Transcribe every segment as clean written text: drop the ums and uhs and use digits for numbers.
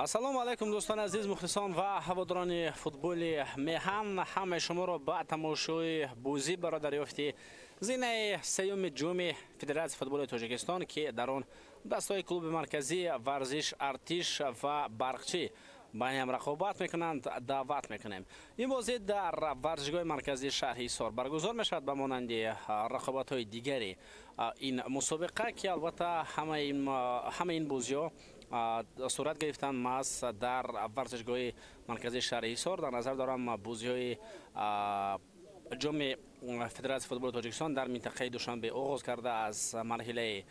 Ассалому алайкум, дӯстони азиз, мухлисон ва ҳаводорони футболи меҳан. Ҳамаи шуморо ба тамошои бозӣ барои дарёфти зинаи сеюми ҷоми Федератсияи футболи Тоҷикистон, ки дар он дастаҳои клуби марказии варзиш Артиш ва Барқчӣ ба ҳам рақобат мекунанд, даъват мекунем. Ин бозӣ дар варзишгоҳи марказии шаҳри Ҳисор баргузор мешавад, ба монанди рақобатҳои дигари ин мусобиқа, ки албатта ҳамаи ин бозиҳо сурат гирифтанд маҳз дар варзишгоҳи марказии шаҳри Ҳисор. Дар назар дорам бозиҳои ҷоми Федератсияи футболи Тоҷикистон дар минтақаи Душанбе оғоз карда аз марҳилаи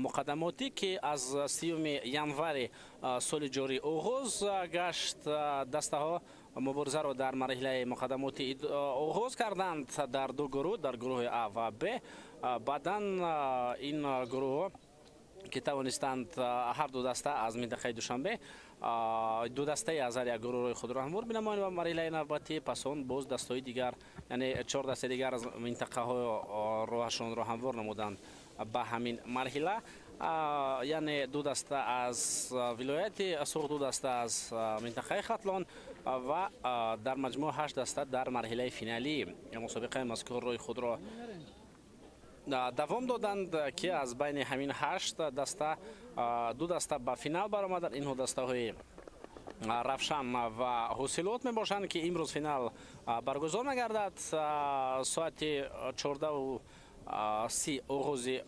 муқаддамотӣ, ки аз 30 январи соли ҷорӣ оғоз гашт. Дастаҳо муборизаро дар марҳилаи муқаддамотӣ оғоз карданд дар ду гурӯҳ, дар гурӯҳи А ва Б. Баъдан ин гурӯҳҳо ки тавонистанд ҳар ду даста аз минтақаи Душанбе, ду дастаи аз ҳар як гурӯҳи худро ҳамвор бинамоянд ва марҳилаи навбатӣ. Пас он боз дастаҳои дигар, яъне 4 дастаи дигар аз минтақаҳо роҳашонро ҳамвор намуданд ба ҳамин марҳила, яъне ду даста аз вилояти Суғд, ду даста аз минтақаи Хатлон ва дар маҷмӯъ 8 даста дар марҳилаи финалии мусобиқаи мазкур роҳи худро давом доданд, ки аз байни ҳамин 8 даста ду даста ба финал баромаданд. Инҳо дастаҳои Равшан ва Ҳосилот мебошанд, ки имрӯз финал баргузор мегардад. Соати 14:30 оғози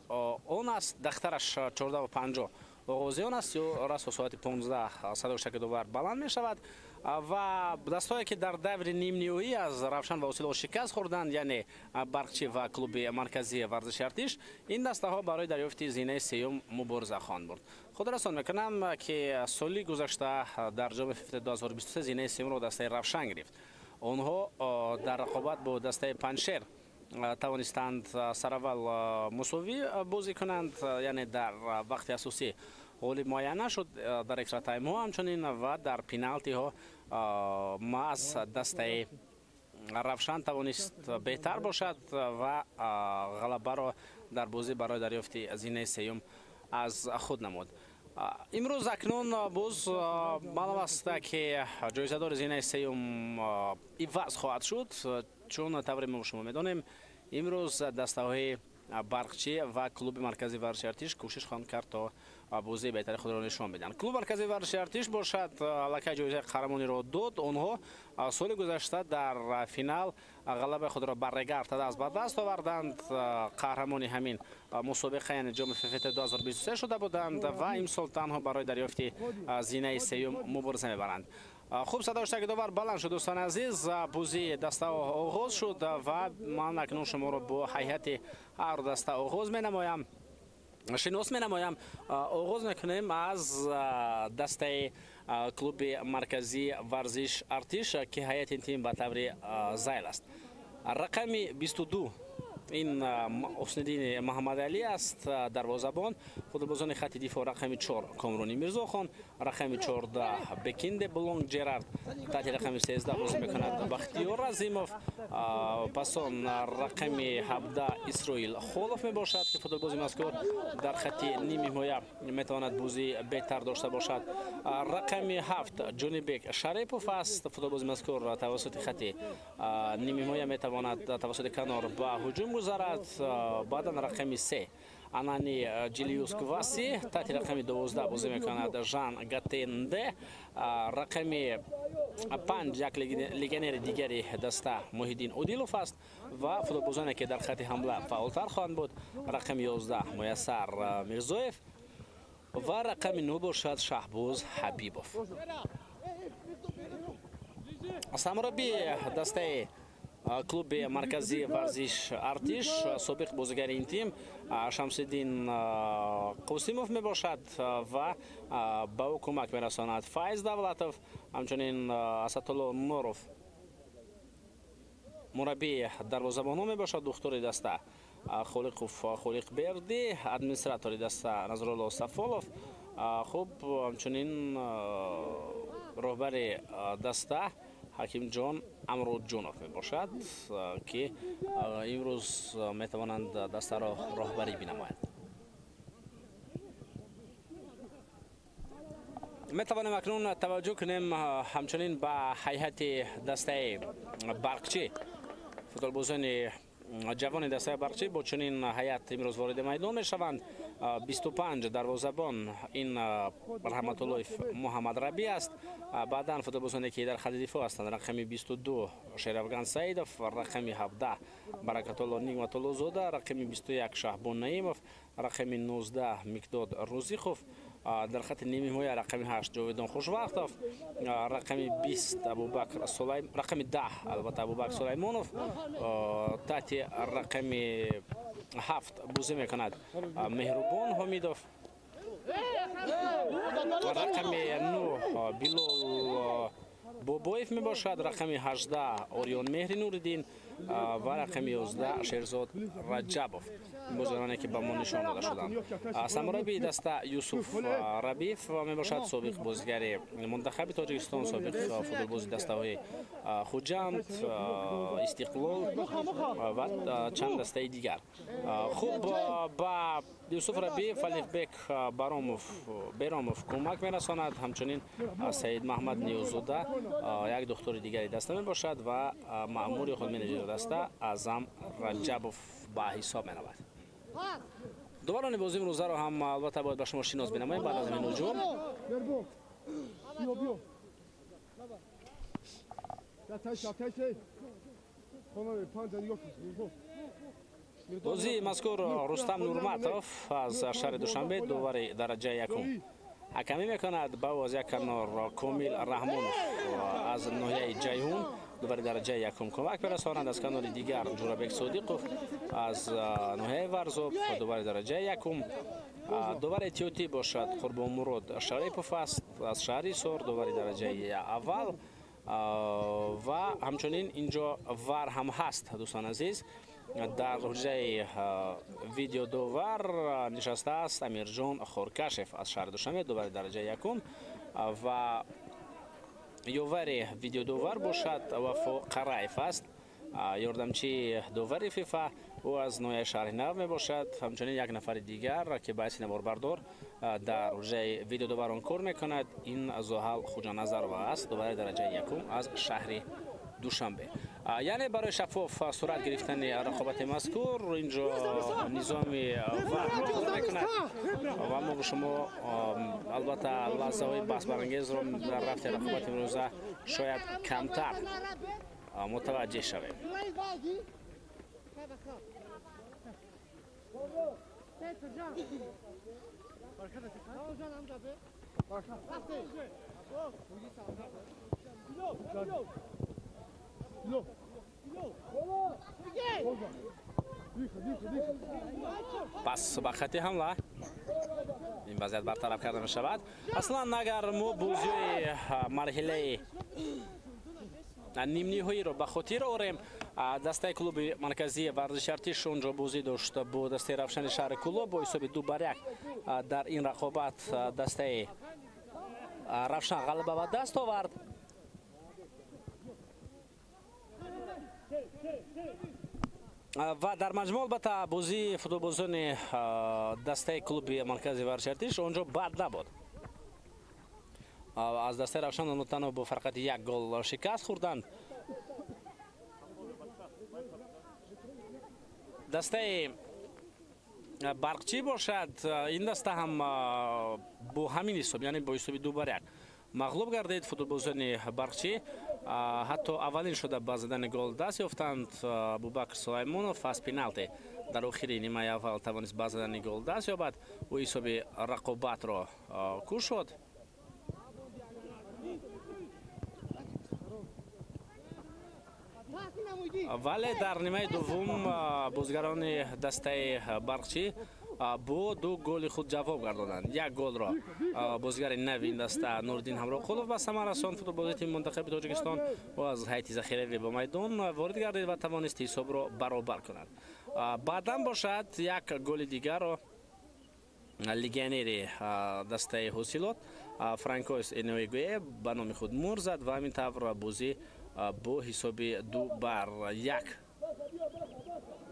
он аст, дахтараш 14:50 оғози он аст, ё расо соати 15 садои шакидовар баланд мешавад. Ва дастҳое ки дар даври нимниҳоӣ аз Равшан ва Ҳосилот шикаст хӯрданд, яъне Барқчӣ ва клуби марказии варзиши Артиш, ин дастаҳо барои дарёфти зинаи сеюм мубориза хоҳанд бурд. Худррасон мекунам, ки соли гузашта дар ҷоми ФФТ 2023 зинаи сеюмро дастаи Равшан гирифт. Онҳо дар рақобат бо дастаи Панҷшер тавонистанд сараввал мусовӣ бозӣ кунанд, яъне дар вақти асосӣ ғолиб муайян нашуд, дар экстратаймҳо ҳамчунин ва дар пеналтиҳо маҳз дастаи Равшан тавонист беҳтар бошад ва ғалабаро дар бозӣ барои дарёфти зинаи сеюм аз худ намуд. Имрӯз акнун боз маълум аст, ки ҷоизадори зинаи сеюм иваз хоҳад шуд, чун тавре мо шумо медонем, имрӯз дастаҳои Барқчӣ ва клуби марказии варзиши Артиш кӯшиш хоҳанд кард то бозии беҳтари худро нишон бидиҳанд. Клуби марказии варзиши Артиш бошад аллакай ҷоизаи қаҳрамониро дод. Онҳо соли гузашта дар финал ғалабаи худро бар Регар ТадАЗ ба даст оварданд. Қаҳрамони ҳамин мусобиқа, яъне ҷоми ФФТ 2023 шуда буданд ва имсол танҳо барои дарёфти зинаи сеюм мубориза мебаранд. Хуб, садои довар баланд шуд, дӯстони азиз, бозии дастаҳо оғоз шуд ва ман акнун шуморо бо ҳайати ҳар даста оғоз менамоям, шинос менамоям. Оғоз мекунем аз дастаи клуби марказии варзиш Артиш, ки ҳайати ин тим ба таври зайл аст. Рақами 22 ин Ҳусниддини Муҳаммадалӣ аст, дарвозабон. Футболбозони хати дифоъ рақами 4 Комрони Мирзохон, рақами 14 Бекинде Блонг Джерард, таҳти рақами 13 бозӣ мекунад Бахтиёр Азимов, пас он рақами 17 Исроил Холов мебошад, ки футболбози мазкур дар хати нимҳимоя метавонад бозии беҳтар дошта бошад. Рақами 7 Ҷонибек Шарипов аст, футболбози мазкур тавассути хати нимҳимоя метавонад тавассути канор ба ҳуҷум гузарад. Баъдан рақами 3 Анани Ҷилиус Кваси, таҳти рақами 12 бозӣ мекунад Жан Гатенде, рақами 5 як легионери дигари даста Муҳиддин Одилов аст ва футболбозоне ки дар хати ҳамла фаъолтар хоҳанд буд рақами 11 Муяссар Мирзоев ва рақами 9 бошад Шаҳбоз Ҳабибов. Сармураббии дастаи клуби марказии варзиш Артиш, собиқ бозигари ин тим Шамсиддин Қосимов мебошад ва ба ӯ кӯмак мерасонад Файз Давлатов, ҳамчунин Асадулло Нуров мураббии дарвозабонҳо мебошад, духтури даста Холиқов Холиқбердӣ, администратори даста Назрулло Сафолов, хуб ҳамчунин роҳбари даста Ҳакимҷон Амруҷонов мебошад, ки имрӯз метавонанд дастаро роҳбарӣ бинамоянд. Метавонем акнун таваҷҷӯҳ кунем ҳамчунин ба ҳайати дастаи Барқчӣ. Футболбозони ҷавони дастаи Барқчӣ бо чунин ҳайат имрӯз вориди майдон мешаванд. 25 дарвозабон ин Раҳматуллоев Муҳаммад Рабӣ аст. Баъдан футболбозоне ки дар хати дифоъ ҳастанд рақами 22 Шерафган Саидов, рақами 17 Баракатулло Нигматуллозода, рақами 21 Шаҳбон Наимов, рақами 19 Миқдод Рӯзиқов, дар хати нимҳимоя рақами 8 Ҷовидон Хушвақтов, рақами 20 Абубакр Сулайм, рақами 10 албатта Абубакр Сулаймонов, таҳти рақами 7 бозӣ мекунад Меҳрубон Ҳомидов, рақами 9 Билол Бобоев мебошад, рақами 18 Орион Меҳри Нуриддин ва рақами 11 Шерзод Раҷабов, бозигароне ки ба мо нишон дода шуданд. Сармураббии даста Юсуф Рабиев мебошад, собиқ бозигари мунтахаби Тоҷикистон, собиқ футболбози дастаҳои Хуҷанд, Истиқлол ва чанд дастаи дигар. Хуб, ба Юсуф Рабиев Алифбек Беромов кӯмак мерасонад, ҳамчунин Саид Маҳмад Ниёзода як духтури дигари даста мебошад ва маъмури худ менеҷери даста Аъзам Раҷабов ба ҳисоб меравад. Доварони бозии имрӯзаро ҳам албатта бояд ба шумо шинос бинамоем баъд аз ин ҳуҷум. Бозии мазкур Рустам Нурматов аз шаҳри Душанбе, довари дараҷаи якум, ҳакамӣ мекунад. Ба ӯ аз як канор Комил Раҳмонов аз ноҳияи Ҷайҳун, довари дараҷаи якум, кӯмак мерасонад. Аз канори дигар Ҷурабек Содиқов аз ноҳияи Варзоб, довари дараҷаи якум. Довари эҳтиётӣ бошад Қурбонмурод Шарипов аст аз шаҳри Ҳисор, довари дараҷаи аввал. Ва ҳамчунин инҷо вар ҳам ҳаст, дӯстони азиз. Дар ҳуҷраи видеодовар нишастааст Амирҷон Хоркашев аз шаҳри Душанбе, довари дараҷаи якум, ва ёвари видеодовар бошад Вафо Қараев аст, ёрдамчии довари ФИФА, ӯ аз ноҳияи шаҳри Нав мебошад. Ҳамчунин як нафари дигар ки ба ҳайси наворбардор дар ҳуҷраи видеодоварон кор мекунад, ин Зоҳал Хуҷаназарова аст, довари дараҷаи якум аз шаҳри Душанбе. Яъне барои шаффоф сурат гирифтани рақобати мазкур инҷо низоми VAR кор мекунад ва мо бо шумо албатта лаҳзаҳои баҳсбарангезро дар рафти рақобати имрӯза шояд камтар мутаваҷҷеҳ шавем. Пас ба хати ҳамла ин вазъият бартараф карда мешавад. Аслан агар мо бозиҳои марҳилаи нимниҳоиро ба хотир орем, дастаи клуби марказии варзиши Артиш онҷо бозӣ дошт бо дастаи Равшани шаҳри Кӯлоб бо ҳисоби 2-1. Дар ин рақобат дастаи Равшан ғалаба ба даст овард. Ва дар маҷмӯъ албатта бозии футболбозони дастаи клуби марказии варзиши Артиш онҷо бад набуд. Аз дастаи Равшан онҳо танҳо бо фарқияти 1 гол шикаст хӯрданд. Дастаи Барқчӣ бошад, ин даста ҳам бо ҳамин ҳисоб, яъне бо ҳисоби 2-1 мағлуб гардид. Футболбозони Барқчӣ ҳатто аввалин шуда ба задани гол даст ёфтанд. Абубакр Сулаймонов аз пеналти дар охири нимаи аввал тавонист ба задани гол даст ёбад. Ӯ ҳисоби рақобатро кушод. Вале дар нимаи дуввум бозигарони дастаи Барқчӣ бо 2 голи худ ҷавоб гардонанд. 1 голро бозигари нави ин даста Нуриддин Ҳамроқулов ба самар расонд. Футболбози тими мунтахаби Тоҷикистон ӯ аз ҳайати захиравӣ ба майдон ворид гардид ва тавонист ҳисобро баробар кунад. Баъдан бошад 1 голи дигарро легионери дастаи Ҳосилот Франкоис Эноигуе ба номи худ мур зад ва ҳамин тавр бозӣ бо ҳисоби 2-1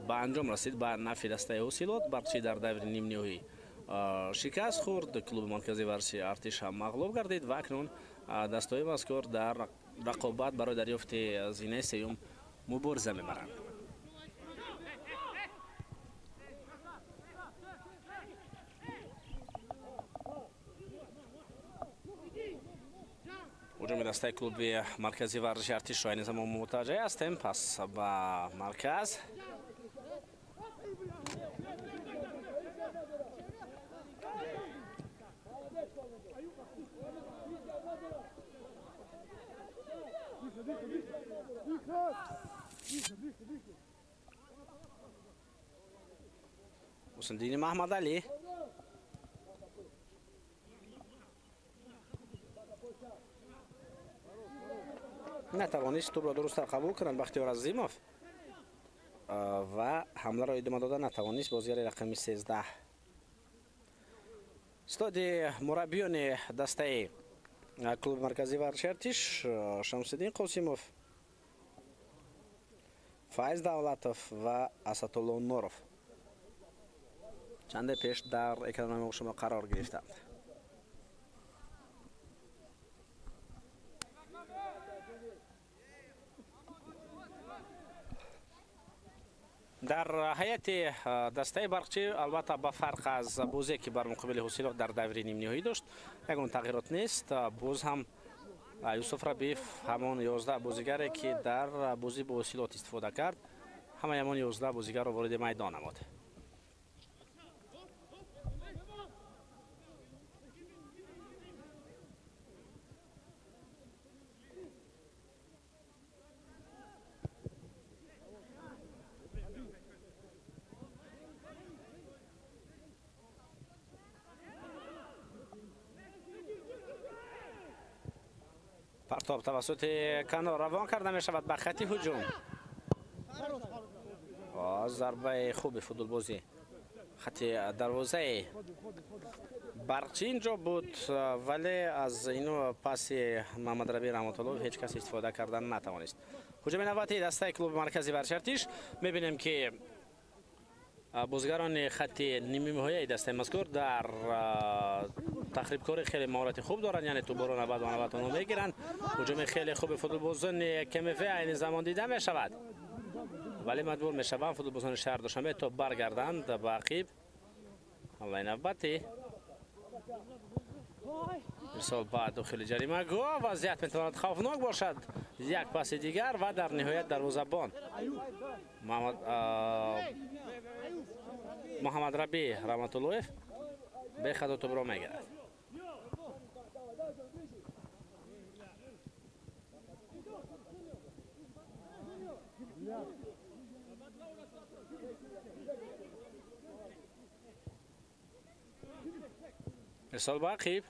ба анҷом расид ба нафъи дастаи Ҳосилот. Барқчӣ дар даври нимниҳоӣ шикаст хӯрд. Клуби марказии варзиши Артиш ҳам мағлуб гардид ва акнун дастаҳои мазкур дар рақобат барои дарёфти зинаи сеюм мубориза мебаранд. Ҳуҷуми дастаи клуби марказии варзиши Артишро айни замон мутаваҷҷеҳ ҳастем. Пас ба марказ Ҳусндини Маҳмадалӣ натавонист тӯбро дурусттар қабул кунад Бахтиёр Азимов ва ҳамларо идома дода натавонист бозигари рақами 13. Стоди мураббиёни дастаи клуби марказии варзиши Артиш Шамсиддин Қосимов, Файз Давлатов ва Асадулло Нуров чанде пеш дар экрани шумо қарор гирифтанд. Дар ҳайати дастаи Барқчӣ албатта ба фарқ аз бозе ки бар муқобили Ҳосилот дар даври нимниҳоӣ дошт, ягон тағйирот нест. Боз ҳам Юсуф Рабиев ҳамон 11 бозигаре ки дар бозӣ бо Ҳосилот истифода кард, ҳамаи ҳамон 11 бозигарро вориди майдон намуд. Партоб тавассути канор равон карда мешавад ба хати ҳуҷум. Зарбаи хуби футболбозӣ хати дарвозаи Барқчӣ инҷо буд, вале аз ину паси Маҳмадраби Раҳматуллоев ҳеҷ кас истифода кардан натавонист. Ҳуҷуми навбатии дастаи клуби марказии варзиши Артиш мебинем ки бозигарони хати нимниҳояи дастаи мазкур дар тахрибкорӣ хеле маҳорати хуб доранд, яъне тӯбро навбат ба навбат онҳо мегиранд. Ҳуҷуми хеле хуби футболбозони КМФ айни замон дида мешавад, вале маҷбур мешаванд футболбозони шаҳри Душанбе то баргарданд ба ақиб. Ҳамлаи навбатӣ ирсол ба дохили ҷаримагоҳ, вазъият метавонад хавфнок бошад. Як паси дигар ва дар ниҳоят дарвозабон Муҳаммад Рабӣ Раҳматуллоев бехато тӯбро мегирад. Ирсол ба ақиб.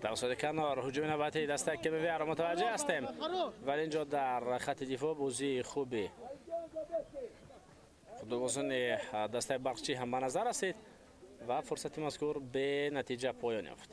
توسط کنار هجوم نوبتی دسته کموی را متوجه هستیم، ولی اینجا در خط دفاع بازی خوبی فوتبالبازان دسته برقچی هم به نظر رسید و فرصت مذکور به نتیجه پایان یافت.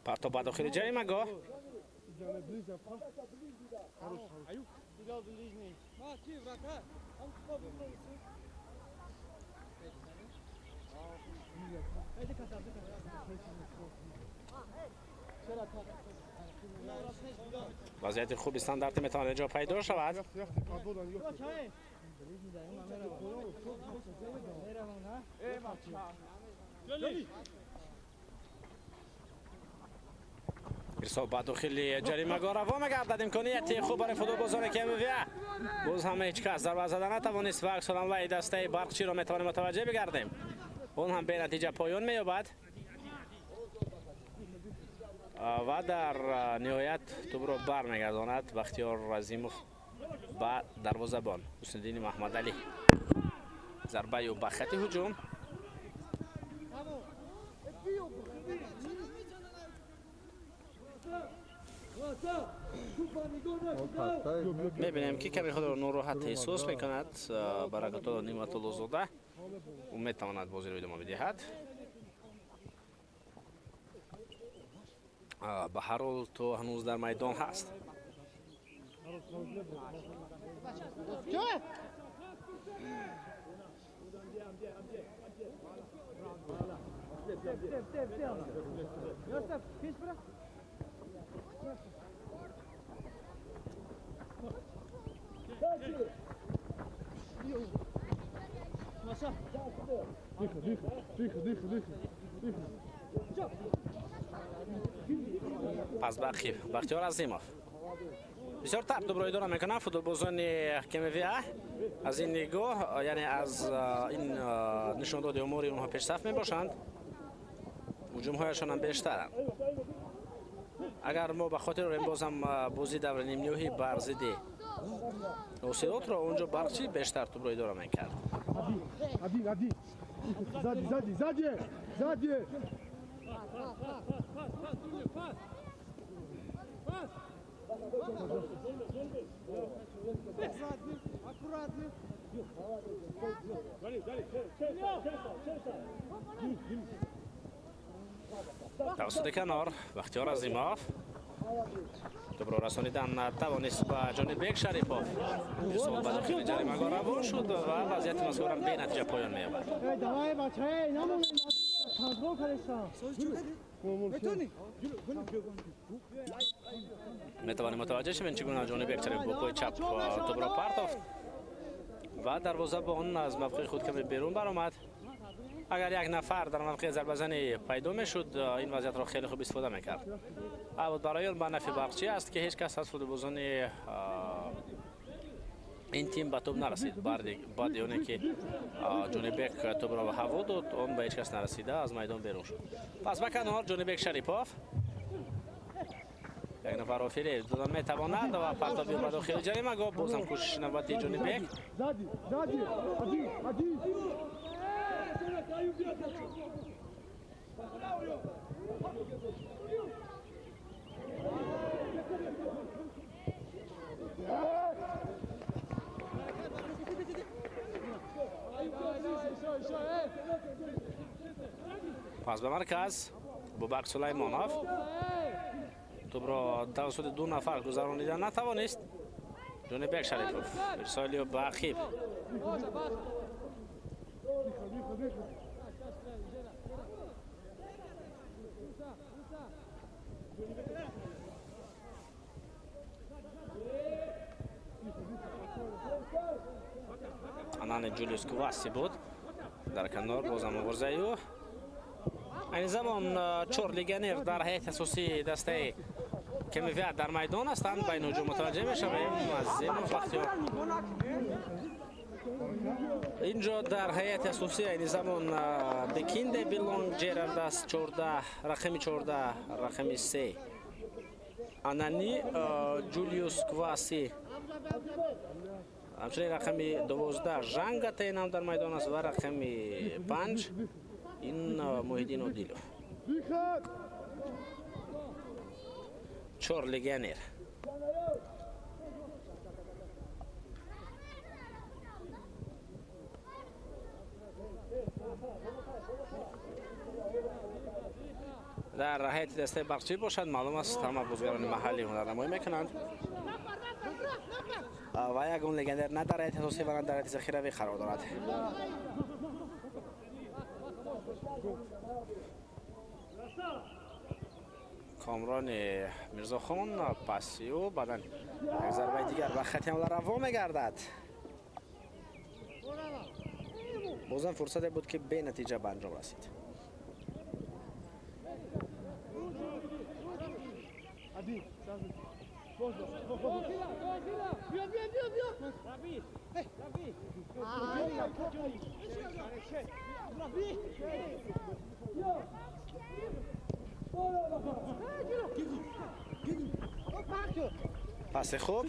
پرتاب به داخل جریمه‌گاه. وضعیت خوب استاندارد میتواند اینجا پیدا شود. ارسال به داخل جریمه‌گاه روان می‌گردد. امکانیت خوب برای فوتبالبازان کمویه. باز هم هیچ کس ضربه زده نتوانست و عکس العمل دسته برقچی را میتوانیم متوجه بگردیم. اون هم به نتیجه پایان می‌یابد و در نهایت توپ را برمیگرداند بختیار عظیموف به دروازه‌بان حسین‌الدین محمد علی. ضربه او به خط هجوم. میبینیم که کمی خود را ناراحت احساس میکند. برکت‌الله نعمت‌الله‌زاده او میتواند بازی را ادامه بدهد. به هر حال تو هنوز در میدان هست. پس بختیار عظیموف بسیار تر توپ را اداره میکنه. فوتبالبازان کمویه از این نگاه، یعنی از این نشانداد اموری اونها پیش صف میباشند، هجومهایشان هم بیشترند. اگر ما به خاطر آوریم باز هم بازی دور نیم نهایی بر ضد نوسیرات را اونجا برقچی بیشتر توپ را اداره میکرد. توسط کنار بختیار عظیموف توپ را رسانیدن توانست به جانب شریفوف. ارسال به داخل جریمه‌گاه روان شد و وضعیت مذکور هم به نتیجه پایان می‌یابد. میتوانیم متوجه شویم چگونه جانب شریف با پای چپ توپ را پرتافت و دروازه‌بان از موقع خود کمی بیرون برآمد. Агар як нафар дар мавқеи зарбазанӣ пайдо мешуд, ин вазъиятро хеле хуб истифода мекард. Аввал барои он ба нафъи Барқчӣ аст, ки ҳеҷ кас аз футболбозони ин тим ба тӯб нарасид. Баъди оне ки Ҷонибек тӯбро ба ҳаво дод, он ба ҳеҷ кас нарасида аз майдон берун шуд. Пас ба канор Ҷонибек Шарипов як нафарро фиреб дода метавонад ва партоби ба дохили ҷаримагоҳ. Бозам кӯшиши навбати Ҷонибек. Пас ба марказ Бубак Сулаймонов тӯбро тавассути ду нафар гузаронида натавонист. Ҷонибек Шарипов ирсоли ба ақиб. Анани Ҷулиус Кваси буд дар канор, бозам муборизаи ӯ. Айни замон чор легионер дар ҳайати асосии дастаи КМВА дар майдон ҳастанд. Ба ин ҳуҷум мутаваҷҷеҳ мешавем. Азимов Бахтиёр инҷо дар ҳайати асосӣ айни замон Бекинде Билонг Ҷерард аст, 14 рақами 14 рақами 3 Анани Ҷулиус Кваси, ҳамчунин рақами 12 Жанга Тейнам дар майдон аст ва рақами 5 ин Муҳиддин Одилов. Чор легионер. Дар ҳайати дастаи Барқчӣ бошад, маълум аст ҳама бозигарони маҳаллӣ ҳунарнамоӣ мекунанд ва ягон легионер на дар ҳайати асосӣ ва на дар ҳайати захиравӣ қарор дорад. Комрони Мирзохон паси ӯ, баъдан як зарбаи дигар ба хати ҳамла раво мегардад. Бозам фурсате буд, ки бенатиҷа ба анҷом расид. Паси хуб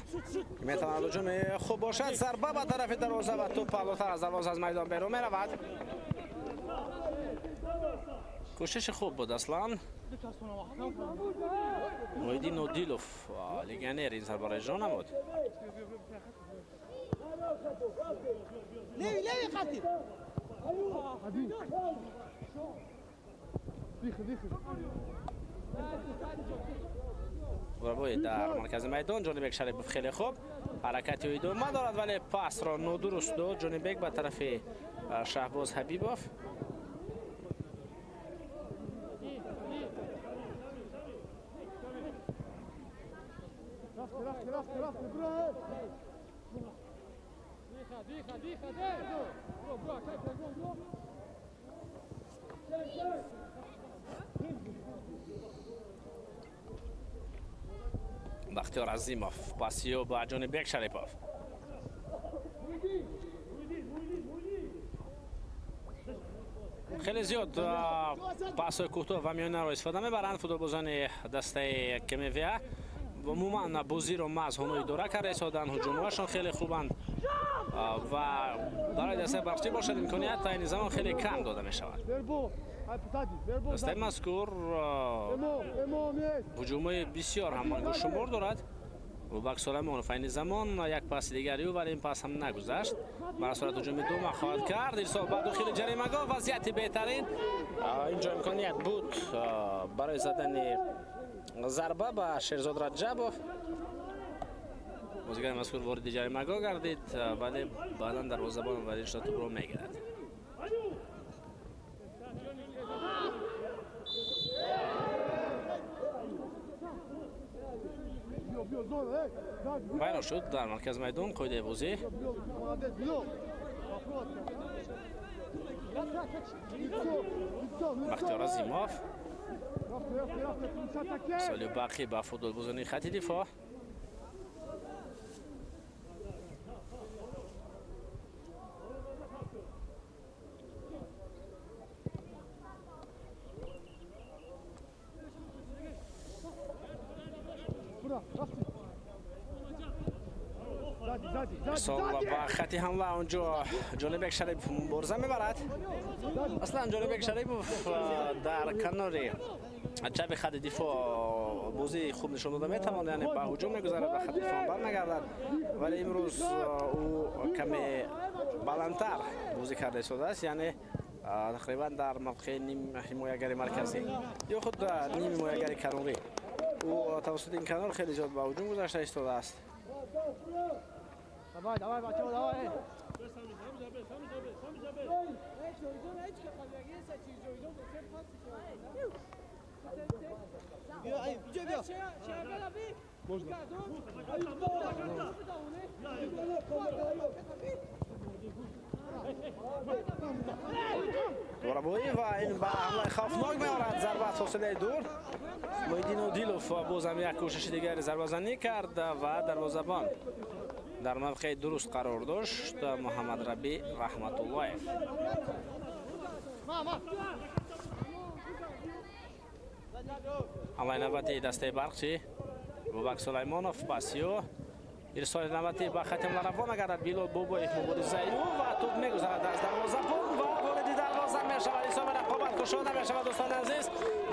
метавонад ҳуҷуми хуб бошад. Зарба ба тарафи дарвоза ва тӯб паҳлӯтар аз дарвоза аз майдон берун меравад. Кӯшиши хуб буд аслан. Муҳиддин Одилов легионер ин зарбаро иҷро намуд. Зарбаи дар маркази майдон Ҷонибек Шарипов хеле хуб ҳаракати ӯ идома дорад, вале пасро нодуруст дод Ҷонибек ба тарафи Шаҳбоз Ҳабибов. Бахтиёр Азимов паси ӯ ба Ҷонибек Шарипов. Хеле зиёд пасҳои кӯтоҳ ва миёнаро истифода мебаранд футболбозони дастаи КМВА. Умуман бозиро маҳз ҳоно идора карда истоданд, ҳуҷумҳояшон хеле хубанд ва барои дастаи Барқчӣ бошад имконият айни замон хеле кам дода мешавад. Дастаи мазкур ҳуҷумҳои бисёр ҳам ангуштшумор дорад. Бубак Сулаймонов айни замон як паси дигари ӯ, вале ин пас ҳам нагузашт. Бар сурат ҳуҷуми дума хоҳад кард. Ирсол ба дохили ҷаримагоҳ, вазъияти беҳтарин. Инҷо имконият буд барои задани зарба ба Шерзод Раҷабов. Бозигари мазкур вориди ҷаримагоҳ гардид, вале баъдан дарвозабон вале шуда тӯбро мегирад. Вайрон шуд дар маркази майдон қоидаи бозӣ. Бахтиёр Азимов. Соли Бақӣ ба футболбозони хати дифоъ. Сол ба хати ҳамла онҷо Ҷонибек Шарипов мубориза мебарад. Аслан Ҷонибек Шарипов дар канори чапи хати дифоъ бозии хуб нишон дода метавонад, яъне ба ҳуҷум мегузарад, ба хати дифоъ бармегардад, вале имрӯз ӯ каме баландтар бозӣ карда истодааст, яъне тақрибан дар мавқеи ним ҳимоягари марказӣ ё худ ним ҳимоягари канорӣ. Ӯ тавассути ин канор хеле зиёд ба ҳуҷум гузашта истодааст. Давай, давай, бачаҳо, давай. Дурабоӣ ва ин ба ҳамлаи хавфнок меорад. Зарба аз фосилаи дур. Муҳиддин Одилов бозам як кӯшиши дигари зарбазанӣ кард ва дарвозабон дар мавқеи дуруст қарор дошт Муҳаммад Рабӣ Раҳматуллоев. Ҳамлаи навбатии дастаи Барқчӣ Бубак Сулаймонов пасиё ирсоли навбатӣ ба хати ҳамла равона гардад. Билол Бобоев муборизаи ӯ ва тӯб мегузарад аз дарвозабон ва вориди дарвоза мешавад. Ҳисоби рақобат кушода мешавад. Дӯстони азиз,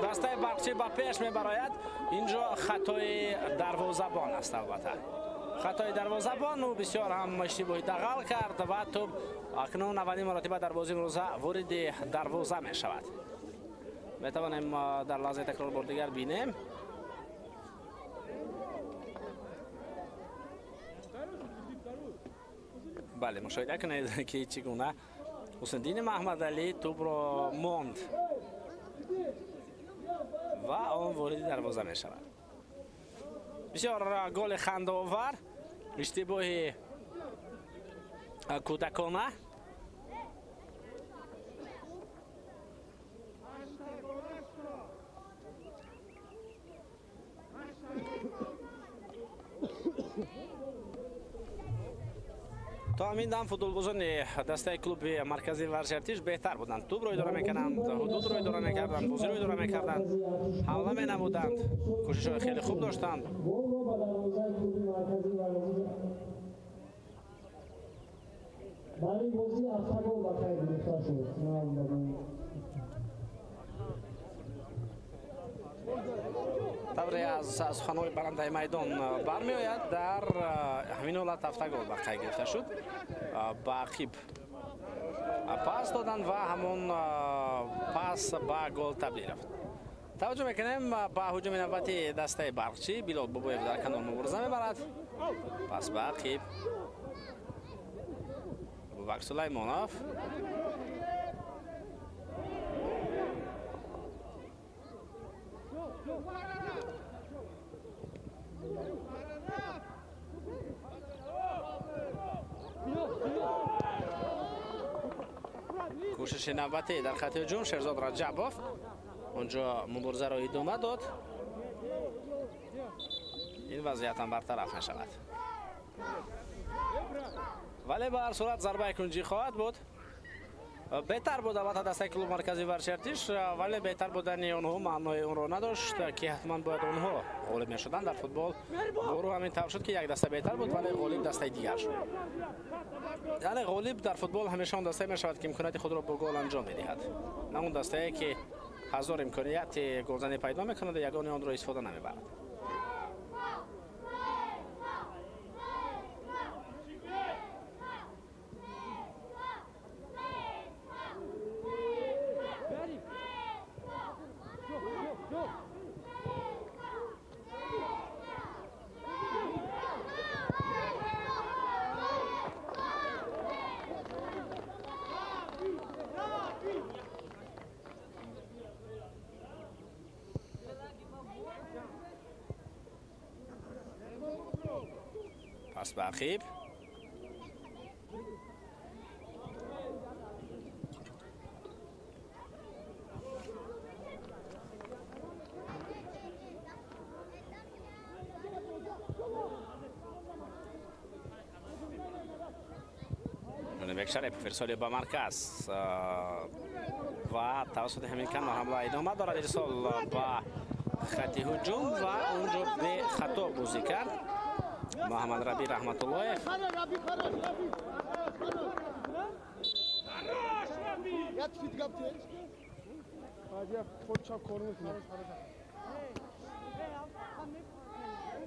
дастаи Барқчӣ ба пеш мебарояд. Инҷо хатои дарвозабон аст, албатта хатои дарвозабон. Ӯ бисёр ҳам иштибоҳи дағал кард ва тӯб акнун аввалин маротиба дар бозии имрӯза вориди дарвоза мешавад. Метавонем дар лаҳзаи такрор бор дигар бинем. Бале, мушоҳида кунед, ки чӣ гуна Ҳусндини Маҳмадалӣ тӯбро монд ва он вориди дарвоза мешавад. Бисёр голи хандаовар, иштибоҳи кӯдакона. То ҳамин дам футболбозони дастаи клуби марказии варзиши Артиш беҳтар буданд. Тӯбро идора мекарданд, ҳудудро идора мекарданд, бозиро идора мекарданд, ҳамла менамуданд, кӯшишҳои хеле хуб доштанд. Тавре аз суханҳои барандаи майдон бармеояд, дар ҳамин ҳолат ҳафта гол ба қайд гирифта шуд. Ба ақиб пас доданд ва ҳамон пас ба гол табдил ёфт. Таваҷҷӯҳ мекунем ба ҳуҷуми навбати дастаи Барқчӣ. Билол Бобоев дар канор мубориза мебарад. Пас ба ақиб Абубакр Сулаймонов. Кӯшиши навбатӣ дар хати ҳуҷум Шерзод Раҷабов онҷо муборизаро идома дод. Ин вазъият ҳам бартараф мешавад, вале ба ҳар сурат зарбаи кунҷӣ хоҳад буд. Беҳтар буд албатта дастаи клуб марказии варзиши Артиш, вале беҳтар будани онҳо маънои онро надошт, ки ҳатман бояд онҳо ғолиб мешуданд. Дар футбол бору ҳамин тавр шуд, ки як даста беҳтар буд, вале ғолиб дастаи дигар шуд. Яъне ғолиб дар футбол ҳамеша он дастае мешавад, ки имконияти худро бо гол анҷом медиҳад, на он дастае, ки ҳазор имконияти голзанӣ пайдо мекунад ва ягони онро истифода намебарад. Пас ба ақиб Ҷонибек Шарипов ирсоли ба марказ ва тавассути ҳамин канор ҳамла идома дорад. Ирсол ба хати ҳуҷум ва онҷо бехато бозӣ кард Муҳаммад Раби Раҳматуллоев.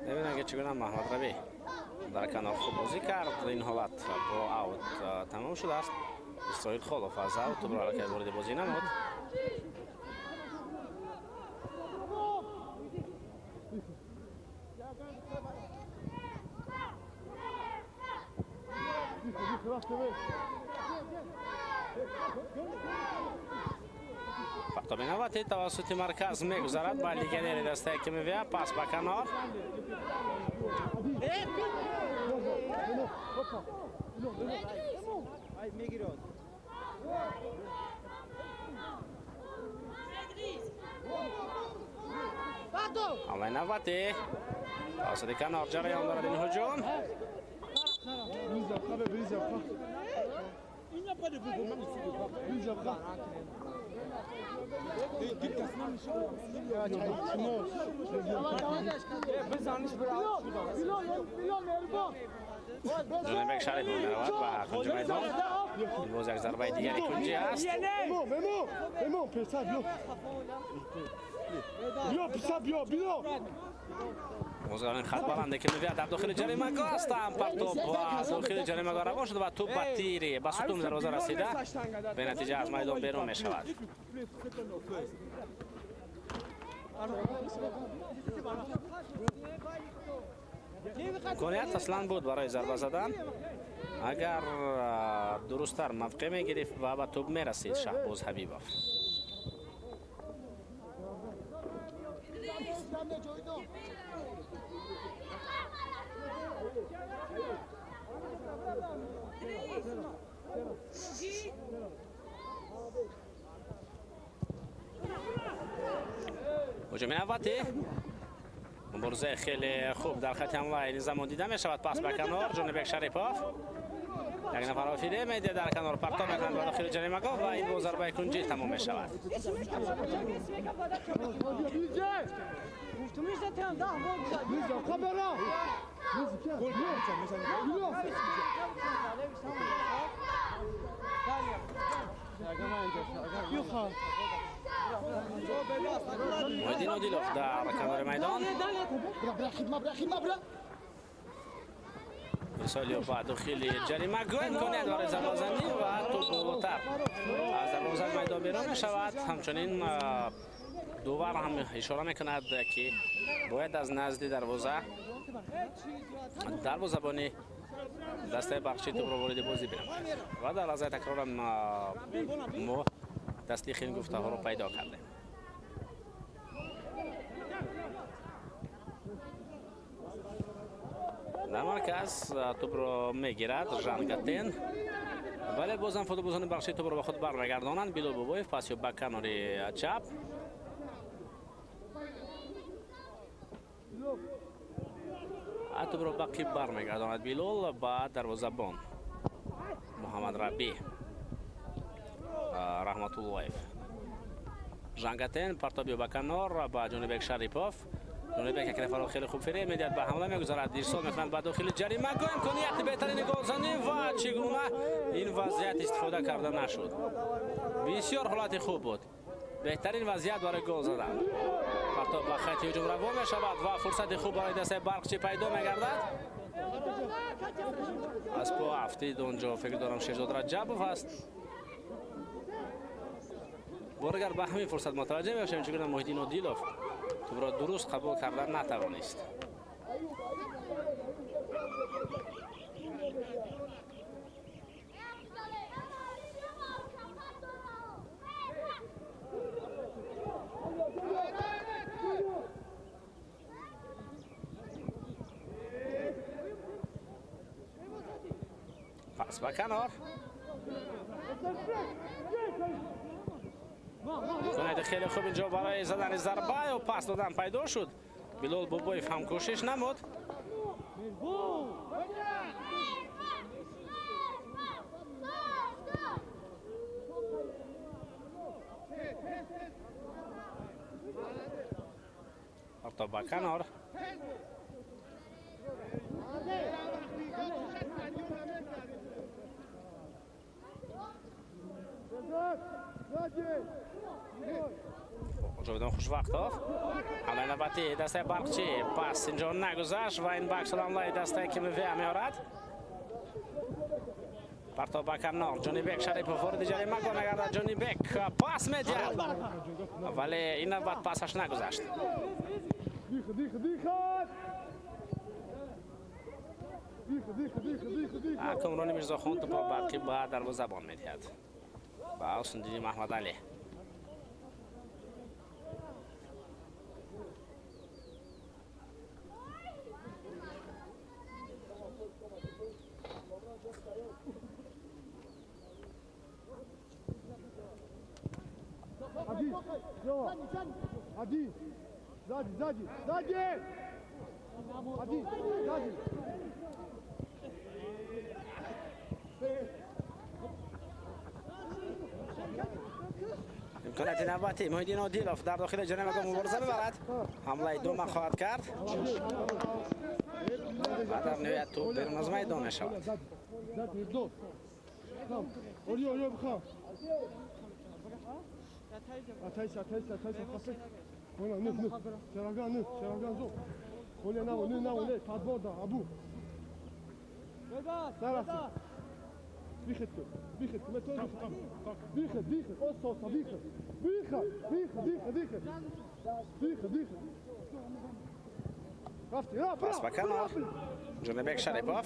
Мебинам ки чӣ гуна Муҳаммад Раби дар канор хуб бозӣ кард. Ин ҳолат бо аут тамом шудааст. Исроил Холов аз аут тӯбро аллакай вориди бозӣ намуд. Партоби навбатӣ тавассути марказ мегузарад ба легионери дастаи КМВА. Пас ба канор. ҳамлаи навбатӣ тавассути канор ҷараён дорад ин ҳуҷум. Ҷонибек Шарипов меравад ба кунҷи майдон. Ин боз як зарбаи дигари кунҷӣ аст. Бозгарон хат баланде ки мевиад дар дохили ҷаримагоҳ ҳастанд. Партоб ба дохили ҷаримагоҳ равон шуд ва тӯб ба тири ба сутуни дарвоза расида бе натиҷа аз майдон берун мешавад. Имконият аслан буд барои зарба задан, агар дурусттар мавқеъ мегирифт ва ба тӯб мерасид Шаҳбоз Ҳабибов. Ҳуҷуми навбатӣ муборизаи хеле хуб дар хати ҳамла ин замон дида мешавад. Пас ба канор Ҷонибек Шарипов як нафарро фиреб медиҳад, дар канор партоб мекунад ба дохили ҷаримагоҳ ва ин бо зарбаи кунҷӣ тамом мешавад. Муҳиддин Одилов дар канори майдон. Ирсоли ба дохили ҷаримагоҳ, имконият барои зарбазанӣ ва тӯб болотар аз дарвозаи майдон берун мешавад. Ҳамчунин довар ҳам ишора мекунад, ки бояд аз назди дарвоза дарвозабони дастаи Барқчӣ тӯбро вориди бозӣ бинамояд ва дар лаҳзаи такрорам мо тасдиқи ин гуфтаҳоро пайдо кардем. Дар марказ тӯбро мегирад Жан Гатен, вале бозам футболбозони Барқчӣ тӯбро ба худ бармегардонанд. Билол Бобоев пас ё ба канори чап. Тӯбро ба қиб бармегардонад Билол ба дарвозабон Муҳаммад Рабӣ Раҳматуллоев. Жан Гатен партоби ба канор ба Ҷонибек Шарипов. Ҷонибек як нафарро хеле хуб фиреб медиҳад, ба ҳамла мегузарад, ирсол мекунад ба дохили ҷаримагоҳ. Имконияти беҳтарини голзанӣ ва чӣ гуна ин вазъият истифода карда нашуд. Бисёр ҳолати хуб буд, беҳтарин вазъият барои гол задан. Партоб ба хати ҳуҷум равон мешавад ва фурсати хуб барои дастаи Барқчӣ пайдо мегардад. Аз по афтид онҷо фикр дорам Шерзод Раҷабов аст. Боргар ба ҳамин фурсат мутаваҷҷеҳ мешавем, чӣ гуна Муҳиддин Одилов тӯбро дуруст қабул кардан натавонист. Пас ба канор. Имконияти хеле хуб инҷо барои задани зарба ё пас додан пайдо шуд. Билол Бобоев ҳам кӯшиш намуд. Партоб ба канор. Ҷовидон Хушвақтов. Ҳамлаи навбатӣ дастаи Барқчӣ. Пас инҷо нагузашт ва ин баксул ҳамлаи дастаи КМВ меорад. Партоб ба канор. Ҷонибек Шарипов вориди ҷаримагоҳ мегардад. Ҷонибек пас медиҳад, вале ин навбат пасаш нагузашт. Комрони Мирзохон тӯпро барқӣ ба дарвозабон медиҳад. Ба Осундини Маҳмадалӣ. Adi, Zadi, Zadi, Zadi! Adi, Zadi! Имконияти навбатӣ Муҳиддин Одилов дар дохили ҷаримагоҳ мубориза мебарад. Ҳамлаи дума хоҳад кард ва дар ниҳоят тӯб берун аз майдон мешавад. Пас ба канор. Ҷонибек Шарипов.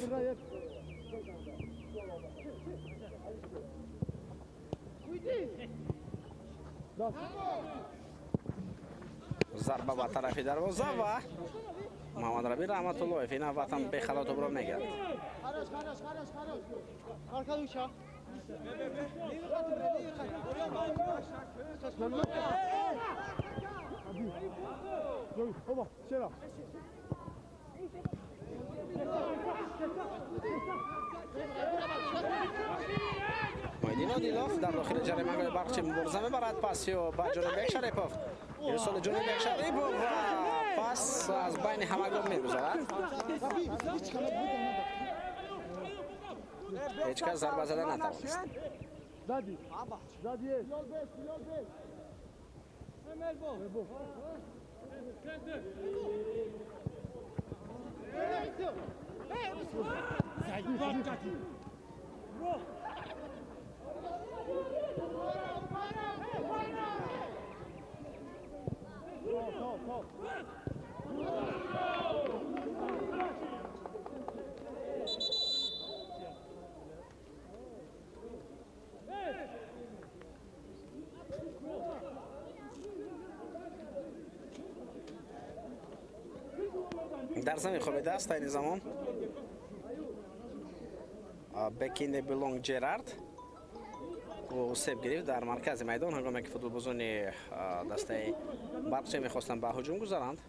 Зарба ба тарафи дарвоза ва Муҳаммадраби Раҳматуллоев ин навбатам бехато тӯбро мегирад. Муҳиддин Одилов дар дохили ҷаримагоҳи Барқчӣ мубориза мебарад. Пасиё ба Ҷонибек Шарипов. Ирсоли Ҷонибек Шарипов ва пас аз байни ҳамагон мегузарад. Ҳеҷ кас зарба зада натавонист. Дар замин хобидааст айни замон бекинде Билонг Ҷерард. Ӯ себ гирифт дар маркази майдон, ҳангоме ки футболбозони дастаи Барқчӣ мехостанд ба ҳуҷум гузаранд.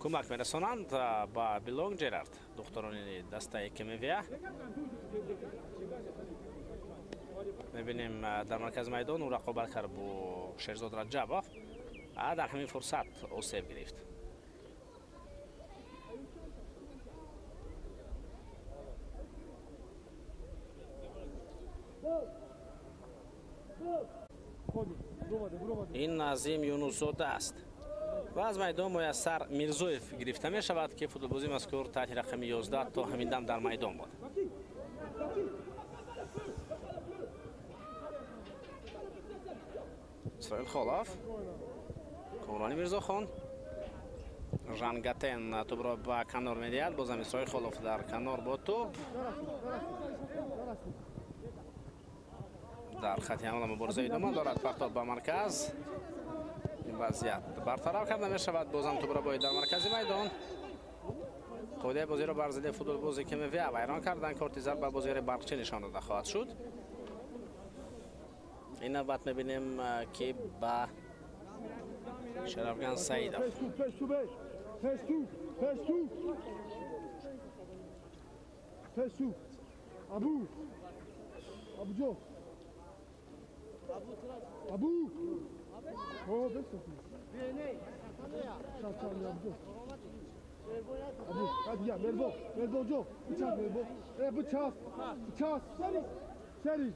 Кӯмак мерасонанд ба Билонг Ҷерард духтарони дастаи КМВ. Мебинем дар маркази майдон ӯ рақобат кард бо Шерзод Раҷабов. Дар ҳамин фурсат осеб гирифт. Ин Назим Юнусзода аст ва аз майдон Муяссар Мирзоев гирифта мешавад, ки футболбози мазкур таҳти рақами 11 то ҳамин дам дар майдон буд. Исроил Холов, Комрони Мирзохон, Жангатен тӯбро ба канор медиҳад. Бозам Исроил Холов дар канор бо тӯб. Дар хати ҳамла мубориза идома дорад. Партоб ба марказ. Ин вазъият бартараф карда мешавад. Бозам тӯбро бояд дар маркази майдон. Қоидаи бозиро бар зидди футболбози КМВ вайрон кардан. Корти зарб ба бозигари Барқчӣ нишон дода хоҳад шуд. Ин навбат мебинем ки ба Шарафган Саидов. Абу Абуҷон Абу О, Абу, я, Мербо, Мербо ҷо, бучас Мербо. Бучас, бучас. Сери.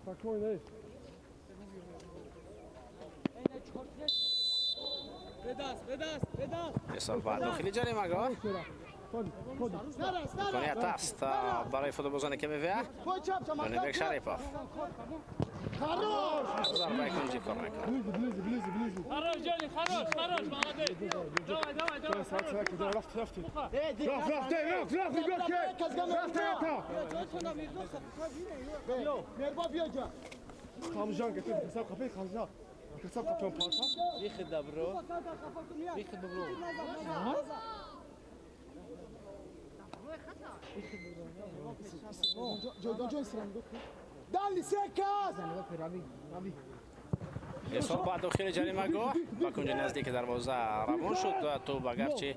Спокойно. Исоб ба дохили ҷаримагоҳ имконият аст барои футболбозони КМВА. Ҷонибек Шарипов зарбаи кунҷӣ кор мекунад. Хорош, Джонни, хорош, хорош, молодец. Давай, давай, давай. Исоб ба дохили ҷаримагоҳ ба кунҷи наздики дарвоза равон шуд ва тӯб агарчи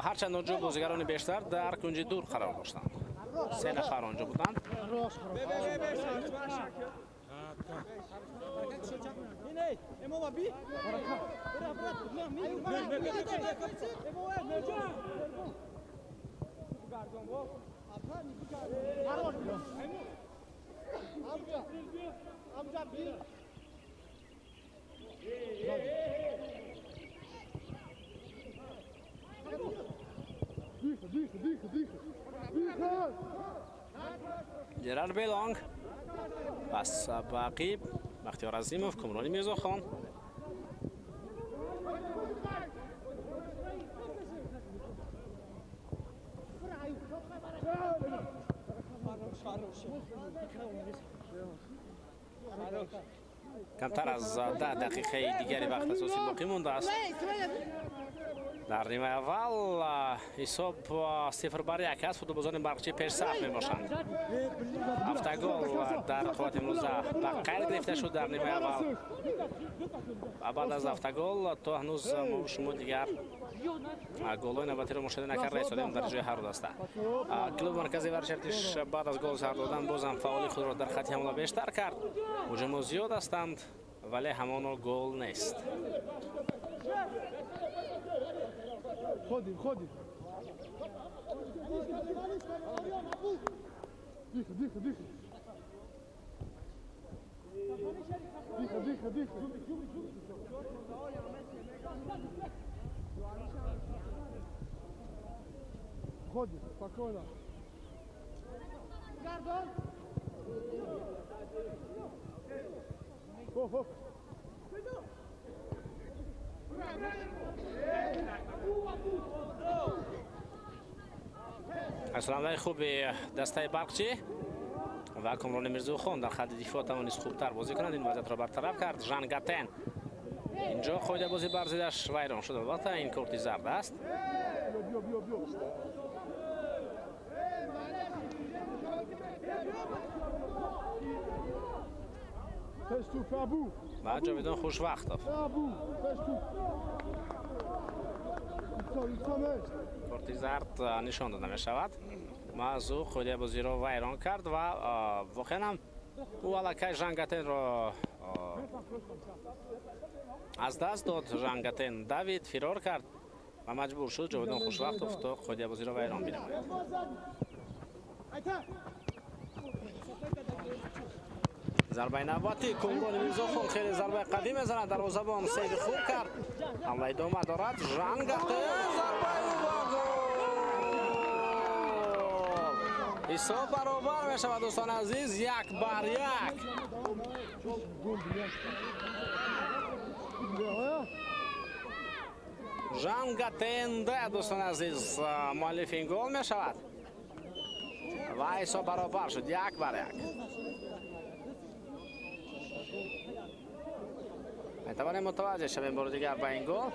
ҳарчанд онҷо бозигарони бештар дар кунҷи дур қарор доштанд, се нафар онҷо буданд. Ҷерар Белонг пас ба ақиб Бахтиёр Азимов, Кумрони Мирзохон. Камтар аз 10 дақиқаи дигари вақт асосӣ боқӣ мондааст. Дар нимаи аввал ҳисоб 0-1 аст. Футболбозони барқчӣ пешсаф мебошанд. Ҳафта гол дар рақобати имрӯза ба қайд гирифта шуд дар нимаи аввал ва баъд аз ҳафта гол то ҳанӯз мо шумо дигар голҳои навбатиро мушоҳида накарда истодем дар ҷои ҳар даста. Клуби марказии варзиши баъд аз гол сар додан бозам фаъоли худро дар хати ҳамла бештар кард. Ҳуҷумҳо зиёд ҳастанд, вале ҳамоно гол нест. Ходи, ходи. Тихо, тихо, тихо. Тихо, тихо, тихо. Ходи, спокойно. Хоп, хоп. Асландаи хуби дастаи барқчӣ ва Комрони Мирзохон дар хатти дифоъ тавонист хубтар бозӣ кунад. Ин вазъиятро бартараф кард. Жан Гатен инҷо қоидабозӣ бар зидаш вайрон шуд. Албатта ин корти зард аст. Ва Ҷовидон Хушвақтов корти зард нишон дода мешавад. Маз ӯ қоидабозиро вайрон кард ва воқеан ҳам ӯ аллакай Жан Гатенро аз даст дод. Жан Гатен давид, фирор кард ва маҷбур шуд Ҷовидон Хушвақтов то қоидабозиро вайрон бинамояд. Зарбаи навбатӣ Кумрони Мирзохон хеле зарбаи қавӣ мезанад. Дарвозабон сейви хуб кард. Ҳамла идома дорад. Жан Гатен зарбаи ӯ ва гол! Ҳисоб баробар мешавад дӯстони азиз, 1-1. Жан Гатен дӯстони азиз муаллифи ин гол мешавад ва ҳисоб баробар шуд 1-1. Метавонем мутаваҷҷеҳ шавем бори дигар ба ин гол.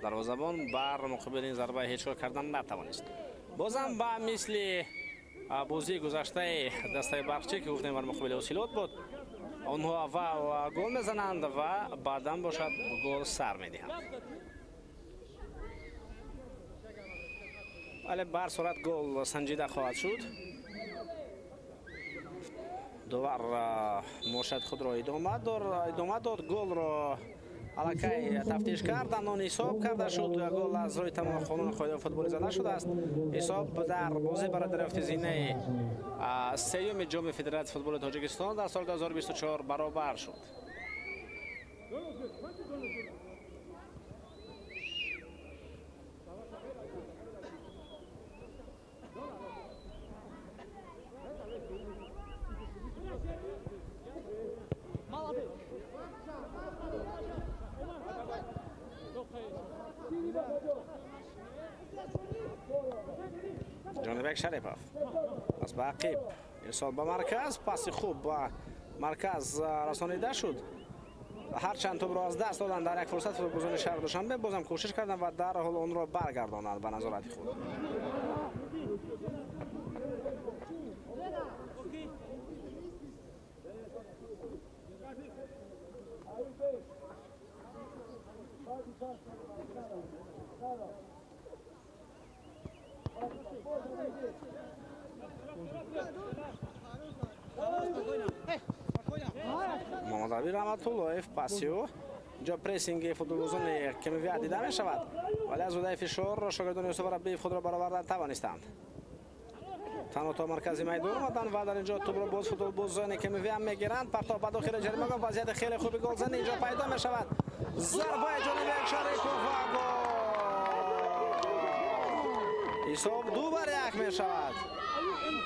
Дарвозабон бар муқобили ин зарба ҳеҷ кор кардан натавонист. Бозам ба мисли бозии гузаштаи дастаи Барқчӣ, ки гуфтем бар муқобили Ҳосилот буд, онҳо аввал гол мезананд ва баъдан бошад гол сар медиҳанд. Вале бар сурат гол санҷида хоҳад шуд. Довар мошад худро идома дод, голро аллакай тафтиш карданд, он ҳисоб карда шуд. Гол аз рӯи тамоми қонуни қоидаи футболи зада шудааст. Ҳисоб дар бозӣ барои дарёфти зинаи сеюми ҷоми Федератсияи футболи Тоҷикистон дар соли 2024 баробар шуд. Ҷонибек Шарипов пас ба ақиб, ирсол ба марказ, паси хуб ба марказ расонида шуд. Ҳарчанд тӯбро аз даст доданд дар як фурсат футболбозони шаҳри Душанбе бозам кӯшиш карданд ва дарҳол онро баргардонанд ба назорати худ. Муҳаммадалӣ Раҳматуллоев пасиу инҷо прессинги футболбозони Кемивия дида мешавад, вале аз удаи фишор шогирдони Юсуф Раббиев худро баровардан тавонистанд. Танҳо то маркази майдон омаданд ва дар инҷо тӯбро боз футболбозони Кемивия мегиранд. Партов ба дохили ҷаримагоҳ, вазъияти хеле хуби голзанӣ инҷо пайдо мешавад. Зарбаи Ҷонибек Шарипов ва гол! Ҳисоб 2-1 мешавад.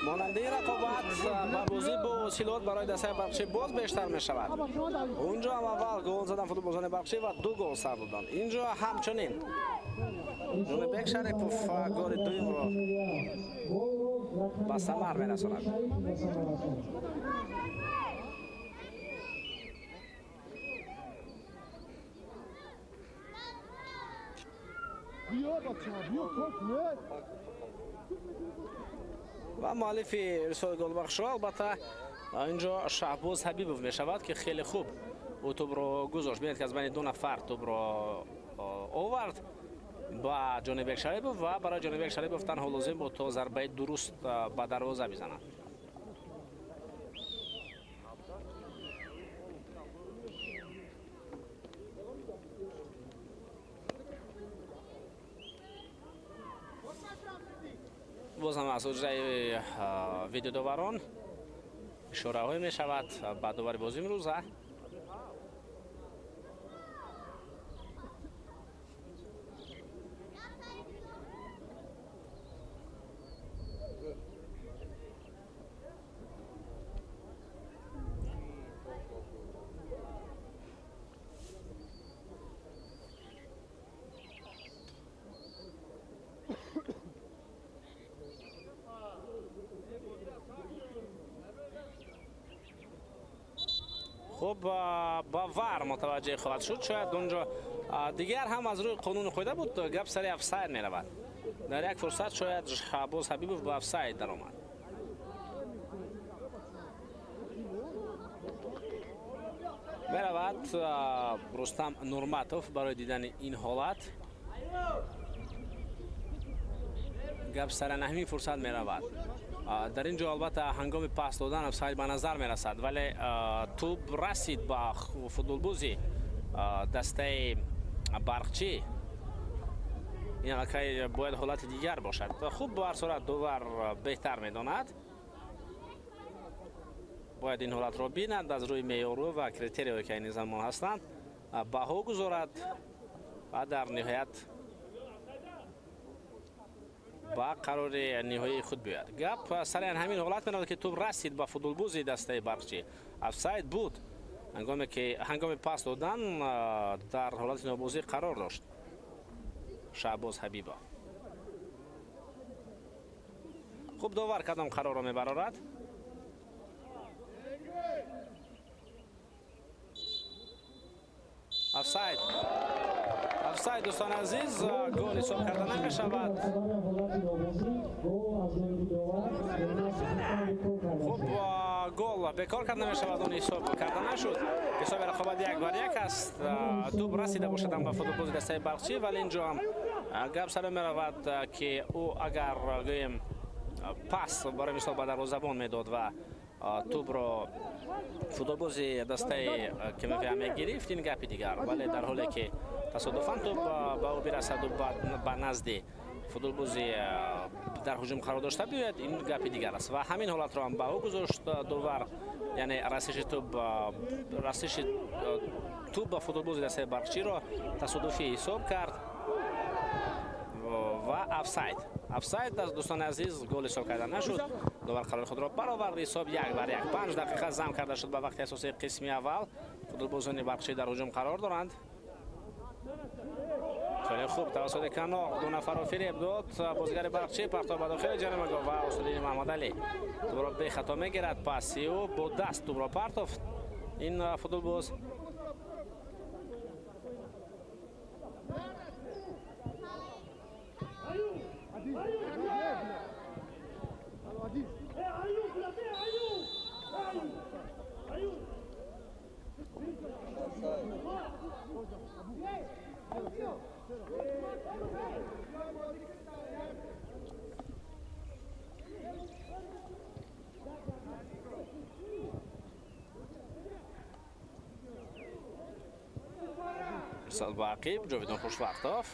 Монанди ин рақобат ба бозӣ бо Ҳосилот барои дастаи Барқчӣ боз бештар мешавад. Унҷо ҳам аввал гол задан футболбозони Барқчӣ ва 2 гол сар доданд. Инҷо ҳамчунин Ҷонибек Шарипов голи дуюмро ба самар мерасонад. Ва муаллифи ирсоли голбахшро албатта инҷо Шаҳбоз Ҳабибов мешавад, ки хеле хуб ӯ тӯбро гузошт. Бинед, ки аз байни 2 нафар тӯбро овард ба Ҷонибек Шарипов ва барои Ҷонибек Шарипов танҳо лозим буд то зарбаи дуруст ба дарвоза бизанад. Боз ҳам аз ҳуҷраи видеодоварон ишораҳое мешавад ба довари бозӣ имрӯза. Хуб, ба вар мутаваҷҷеҳ хоҳад шуд. Шояд онҷо дигар ҳам аз рӯи қонуни қоида буд, гап сари офсайд меравад. Дар як фурсат шояд Шаҳбоз Ҳабибов ба офсайд даромад. Меравад Рустам Нурматов барои дидани ин ҳолат. Гап сари ҳамин фурсат меравад. Дар ин ҷо албатта ҳангоми пас додан офсайд ба назар мерасад, вале тӯб расид ба футболбози дастаи Барқчӣ. Ин аллакай бояд ҳолати дигар бошад. Хуб, ба ҳар сурат довар беҳтар медонад. Бояд ин ҳолатро бинад, аз рӯи меъёру ва критерияҳое ки айни замон ҳастанд баҳо гузорад ва дар ниҳоят ба қарори ниҳоии худ биёяд. Гап сари ҳамин ҳолат меравад, ки тӯб расид ба футболбози дастаи Барқчӣ. Офсайд буд, ҳангоме ки ҳангоми пас додан дар ҳолати нобозӣ қарор дошт Шаҳбоз Ҳабибов. Хуб, довар кадом қарорро мебарорад? Офсайд. Офсайд, дӯстони азиз, гол ҳисоб карда намешавад. Хуб, гол бекор карда намешавад, он ҳисоб карда нашуд. Ҳисоби рақобат 1-1 аст. Тӯб расида бошад ҳам ба футболбози дастаи Барқчӣ, вале инҷо ҳам гап саро меравад, ки ӯ агар гӯем пас барои мисол ба дарвозабон медод ва тӯбро футболбози дастаи КМВ мегирифт, ин гапи дигар. Вале дар ҳоле ки тасодуфан тӯб ба ӯ бирасаду ба назди футболбози дар ҳуҷум қарор дошта биёяд, ин гапи дигар аст. Ва ҳамин ҳолатро ҳам ба ӯ гузошт довар, яъне расиши тӯб ба футболбози дастаи Барқчиро тасодуфӣ ҳисоб кард ва офсайд. Офсайд аст, дӯстони азиз, гол ҳисоб карда нашуд. Довар қарори худро баровард. Ҳисоб 1-1. 5 дақиқа зам карда шуд ба вақти асосии қисми аввал. Футболбозони Барқчӣ дар ҳуҷум қарор доранд. Хеле хуб тавассути канор ду нафарро фиреб дод бозигари Барқчӣ, партоб ба дохили ҷаримагоҳ ва Усулиддин Маҳмадалӣ тӯбро бехато мегирад. Паси ӯ бо даст тӯбро партофт ин футболбоз. Ирсол ба ақиб, Ҷовидон Хушвақтов.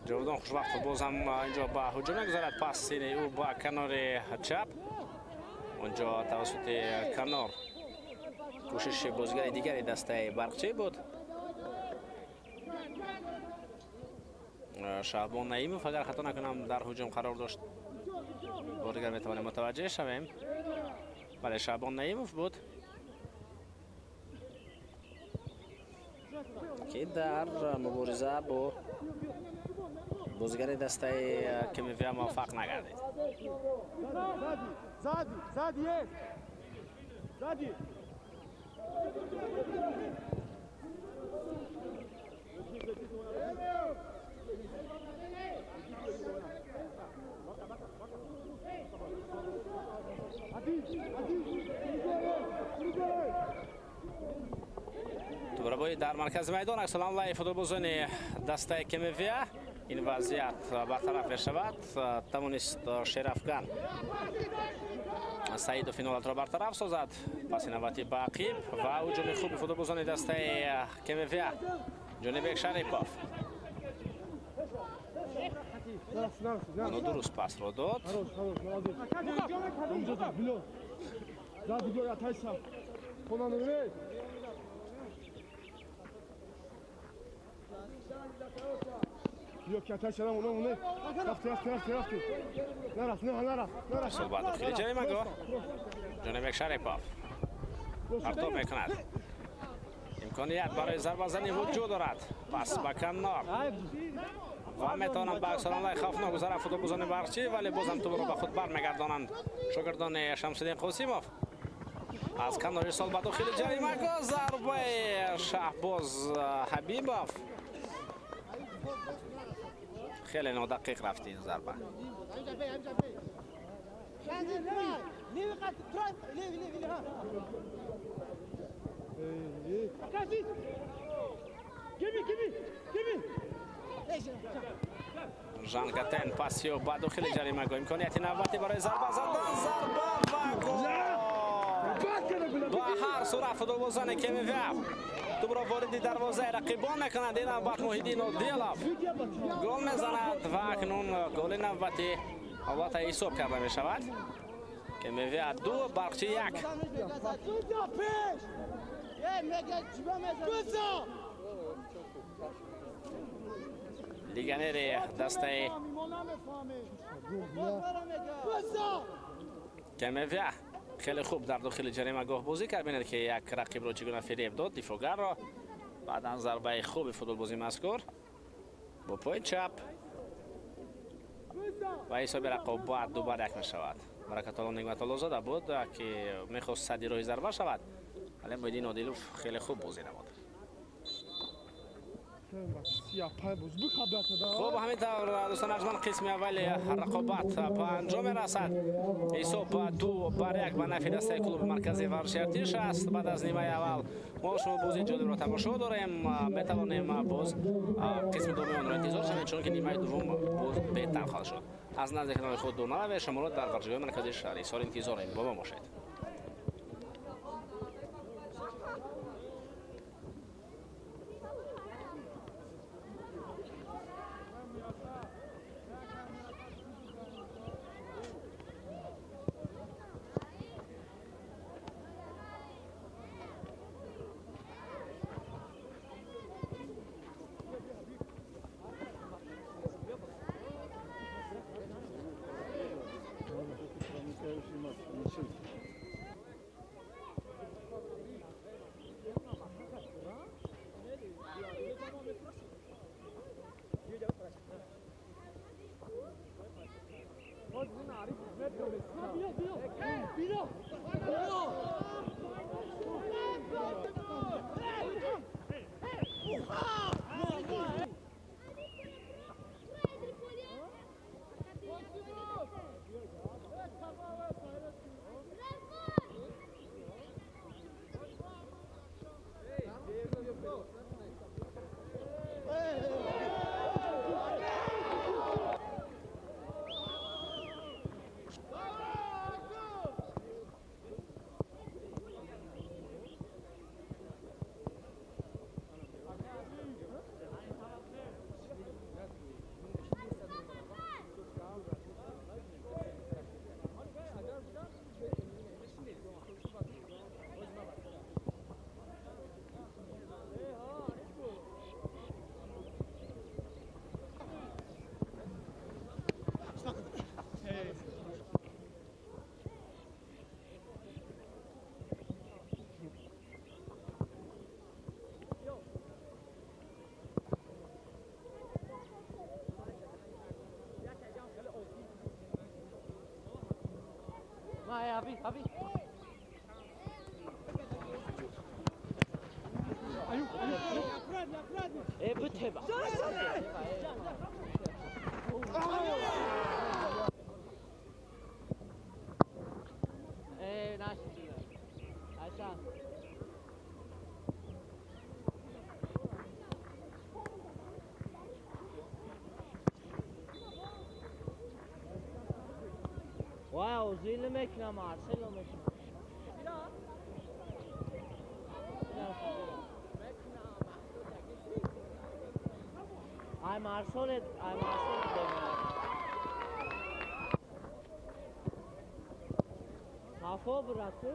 Ҷовидон Хушвақтов боз ҳам инҷо ба ҳуҷум мегузарад. Паси ӯ ба канори чап, онҷо тавассути канор кӯшиши бозигари дигари дастаи Барқчӣ буд. Шаҳбон Наимов, агар хато накунам, дар ҳуҷум қарор дошт. Бор дигар метавонем мутаваҷҷеҳ шавем. Бале, Шаҳбон Наимов буд, ки дар мубориза бо бозигари дастаи КМВ муваффақ нагардид. Тӯбрабоӣ дар маркази майдон. Аксулаллаи футболбозони дастаи КМВ. Ин вазъият бартараф мешавад. Тавонист Шерафган Саидов ин ҳолатро бартараф созад. Паси навбати ба ақиб ва ҳуҷуми хуби футболбозони дастаи КМВ. Ҷонибек Шарипов нодуруст пасро дод. Ба дохили ҷаримагоҳ Ҷонибек Шарипов партоб мекунад. Имконият барои зарбазанӣ вуҷуд дорад. Пас ба канор ва метавонанд ба аксулаллаи хавфнок гузаранд футболбозони Барқчӣ, вале бозам тӯбро ба худ бармегардонанд шогирдони Шамсиддин Қосимов. Аз канор ирсол ба дохили ҷаримагоҳ, зарбаи Шаҳбоз Ҳабибов. Хеле нодақиқ рафт ин зарба. Жан Гатен пасио ба дохили ҷаримагоҳ. Имконияти навбатӣ барои зарба задан, зарба ва гол! Ба ҳар сурат футболбозони КМВ тӯбро вориди дарвозаи рақибон мекунанд. Ин навбат Муҳиддин Одилов гол мезанад ва акнун голи навбатӣ албатта ҳисоб карда мешавад. КМВ 2, Барқчӣ 1. Легионери дастаи КМВ хеле хуб дар дохили ҷаримагоҳ бозӣ кард. Бинед, ки як рақибро чӣ гуна фиреб дод, дифоъгарро. Баъдан зарбаи хуби футболбози мазкур бо пои чап ва ҳисоби рақобат 2-1 мешавад. Баракатулло Нигматуллозода буд, ки мехост садди роҳи зарба шавад, вале Муҳиддин Одилов хеле хуб бозӣ намуд. Хуб, ҳамин тавр дӯстон арҷманд, қисми аввали рақобат ба анҷом мерасад. Ҳисоб 2-1 ба нафи дастаи клуби марказии варзиши Артиш аст. Баъд аз нимаи аввал мо шумо бозии ҷолибро тамошо дорем. Метавонем боз қисми дуввуми онро интизор шавем, чунки нимаи дуввум боз беҳтар хоҳад шуд. Аз назди канори худ дур наравед, шуморо дар варзишгоҳи марказии шаҳри Ҳисор интизорем. Бо мо бошед. Wow, зил мекунам, Арсел мекунам. I'm Arsenal, I'm Arsenal. Kafa bıraktı.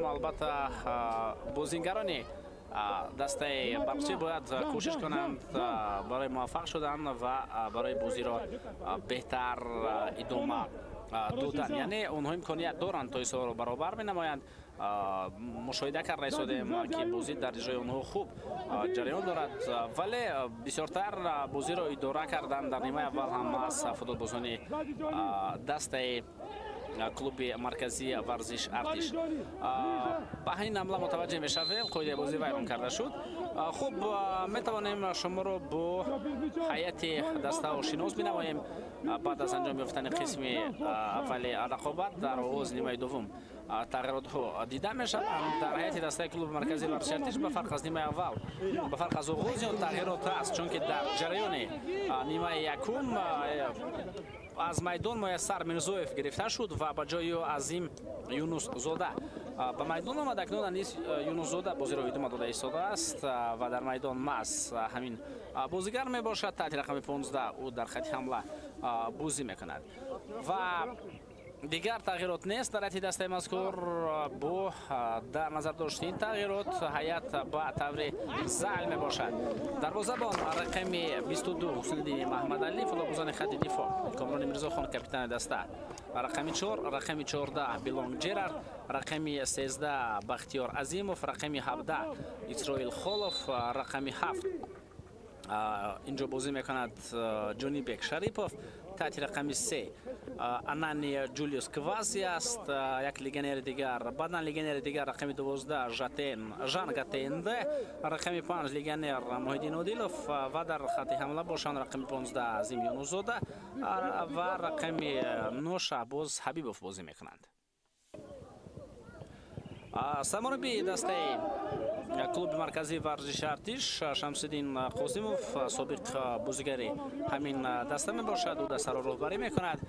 Албатта бозингарони дастаи Барқчӣ бояд кӯшиш кунанд барои муваффақ шудан ва барои бозиро беҳтар идома додан. Яъне онҳо имконият доранд то ҳисобро баробар менамоянд. Мушоҳида карда истодем ки бозӣ дар иҷрои онҳо хуб ҷараён дорад, вале бисёртар бозиро идора кардан дар нимаи аввал ҳам аз футболбозони дастаи клуби марказии варзиш Артиш. Ба ҳамин ҳамла мутаваҷҷеҳ мешавем, қоидаи бозӣ вайрон карда шуд. Хуб, метавонем шуморо бо ҳайати даста шинос бинамоем. Баъд аз анҷом ёфтани қисми аввали рақобат дар оғози нимаи дуввум тағйиротҳо дида мешаванд. Дар ҳайати дастаи клуби марказии варзиши Артиш ба фарқ аз нимаи аввал, ба фарқ аз оғози он тағйирот аст, чунки дар ҷараёни нимаи якум аз майдон Муяссар Мирзоев гирифта шуд ва ба ҷои ӯ Азим Юнусзода ба майдон омад. Акнун Анис Юнусзода бозиро идома дода истодааст ва дар майдон маҳз ҳамин бозигар мебошад. Таҳти рақами 15 ӯ дар хати ҳамла бозӣ мекунад ва дигар тағйирот нест дар ҳайати дастаи мазкур. Бо дар назар дошти ин тағйирот ҳайат ба таври зайл мебошад. Дарвозабон рақами 22 Ҳусниddини Маҳмадалӣ, футболбозони хати дифоъ Комрони Мирзохон, капитани даста, рақами 4, рақами 14 Билонг Ҷерард, рақами 13 Бахтиёр Азимов, рақами 17 Исроил Холов, рақами 7 инҷо бозӣ мекунад Ҷонибек Шарипов, таҳти рақами 3 Анани Ҷулиус Кваси аст, як легионери дигар, баъдан легионери дигар рақами 12 Жан Гатенде, рақами 5 легионер Муҳиддин Одилов ва дар хати ҳамла бошанд рақами 15 Азим Юнусзода ва рақами 9 Шаҳбоз Ҳабибов бозӣ мекунанд. Сармураббии дастаи клуби марказии варзиши Артиш Шамсиддин Қосимов, собиқ бозигари ҳамин даста мебошад. Ӯ дастаро роҳбарӣ мекунад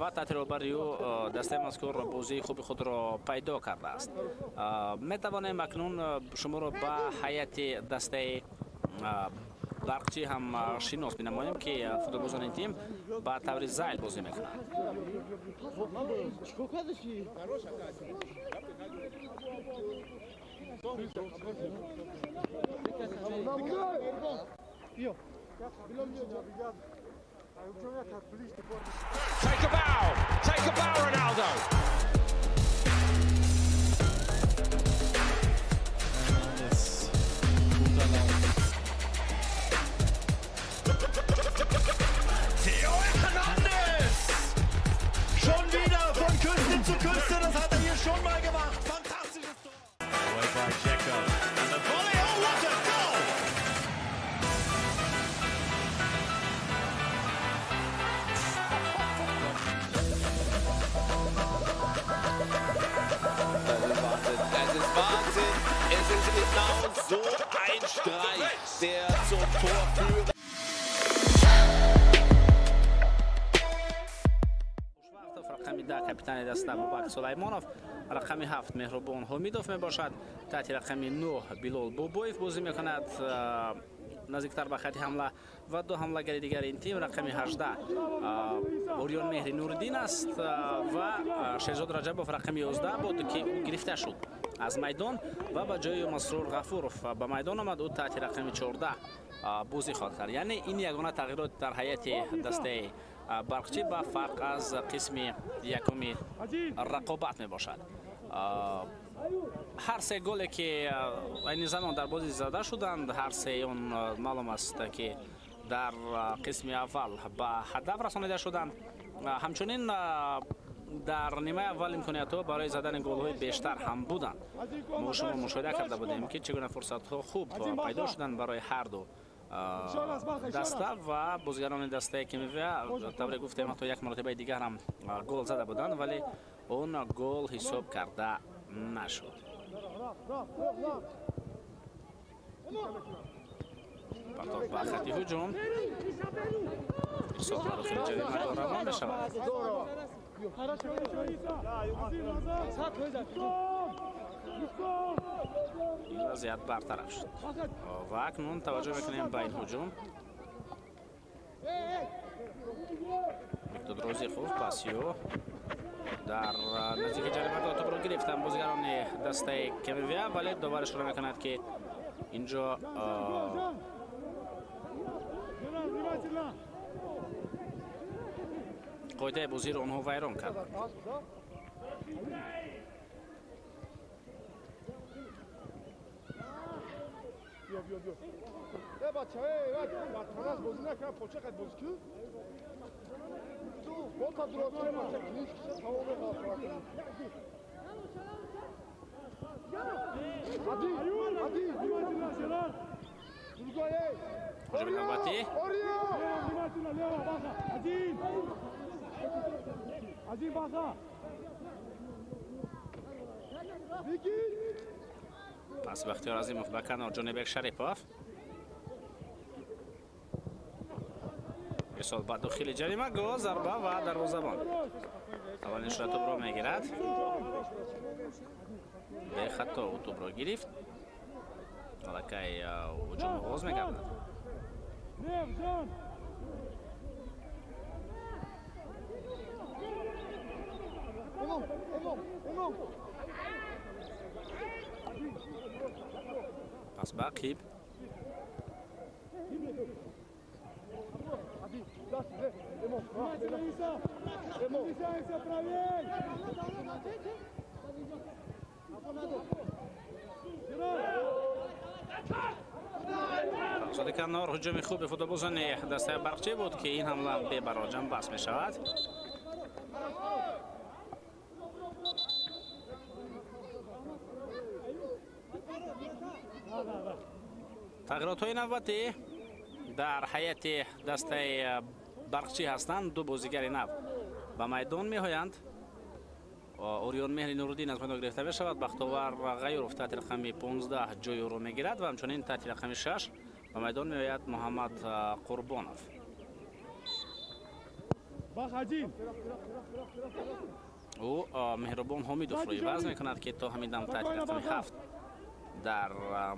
ва таҳти роҳбарии ӯ дастаи мазкур бозии хуби худро пайдо кардааст. Метавонем акнун шуморо ба ҳайати дастаи Барқчӣ ҳам шинос бинамоем ки футболбозони тим ба таври зайл бозӣ мекунанд. Take a bow! Take a bow, Ronaldo! Theo Hernandez! Schon wieder von Küste zu Küste, das hat er hier schon mal gemacht. Fantastisches Tor! Away by Dzeko. And the volley, oh what a goal! Das ist Wahnsinn, das ist Wahnsinn. Es ist genau so ein Streich, der zum Tor führt. Рақами 10 капитани даста Абубакр Сулаймонов, рақами 7 Меҳрубон Ҳомидов мебошад, таҳти рақами 9 Билол Бобоев бозӣ мекунад наздиктар ба хати ҳамла ва ду ҳамлагари дигари ин тим рақами 18 Ориён Меҳри Нуриддин аст ва Шерзод Раҷабов рақами 11 буд ки ӯ гирифта шуд аз майдон ва ба ҷои Масрур Ғафуров ба майдон омад. Ӯ таҳти рақами 14 бозӣ хоҳад кард. Яъне ин ягона тағйирот дар ҳайати дастаи Барқчӣ ба фарқ аз қисми якуми рақобат мебошад. Ҳар се голе ки айни замон дар бозӣ зада шуданд, ҳар сеи он маълум аст ки дар қисми аввал ба ҳадаф расонида шуданд. Ҳамчунин дар нимаи аввал имкониятҳо барои задани голҳои бештар ҳам буданд. Мо шумо мушоҳида карда будем ки чӣ гуна фурсатҳо хуб пайдо шуданд барои ҳар ду даста ва бозигарони дастаи Кимивия тавре гуфтем ҳатто як маротибаи дигар ҳам гол зада буданд, вале он гол ҳисоб карда нашуд. Партов ба хати ҳуҷум, ирсол ба дохили ҷарима равон мешавад. Ин вазъият бартараф шуд ва акнун таваҷҷӯҳ мекунем ба ин ҳуҷум. Миқдод Розиқов пасиё Дар наздики ҷаримагоҳ тӯпро гирифтанд бозигарони дастаи КМВА, вале довар ишора мекунад, ки инҷо қоидаи бозиро онҳо вайрон карданд. Ҳуҷуми навбатӣ. Пас Бахтиёр Азимов ба канор, Ҷонибек Шарипов. Ирсол ба дохили ҷаримагоҳ, зарба ва дарвозабон аввалин шуда тӯбро мегирад. Бехато ӯ тӯбро гирифт. Аллакай ҳуҷум оғоз мегардад. Пас ба ақиб. Фарзоди канор, ҳуҷуми хуби футболбозони дастаи Барқчӣ буд, ки ин ҳамла бебароҷам бас мешавад. Тағйиротҳои навбатӣ дар ҳайати дастаи Барқчӣ ҳастанд. Ду бозигари нав ба майдон меоянд. Ориён Меҳри Нуруддин аз майдон гирифта мешавад. Бахтовар Ғайюров таҳти рақами 15 ҷои ӯро мегирад ва ҳамчунин таҳти рақами 6 ба майдон меояд Муҳаммад Қурбонов. Ӯ Меҳрубон Ҳомидовро иваз мекунад, ки то ҳамин дам таҳти рақами 7 дар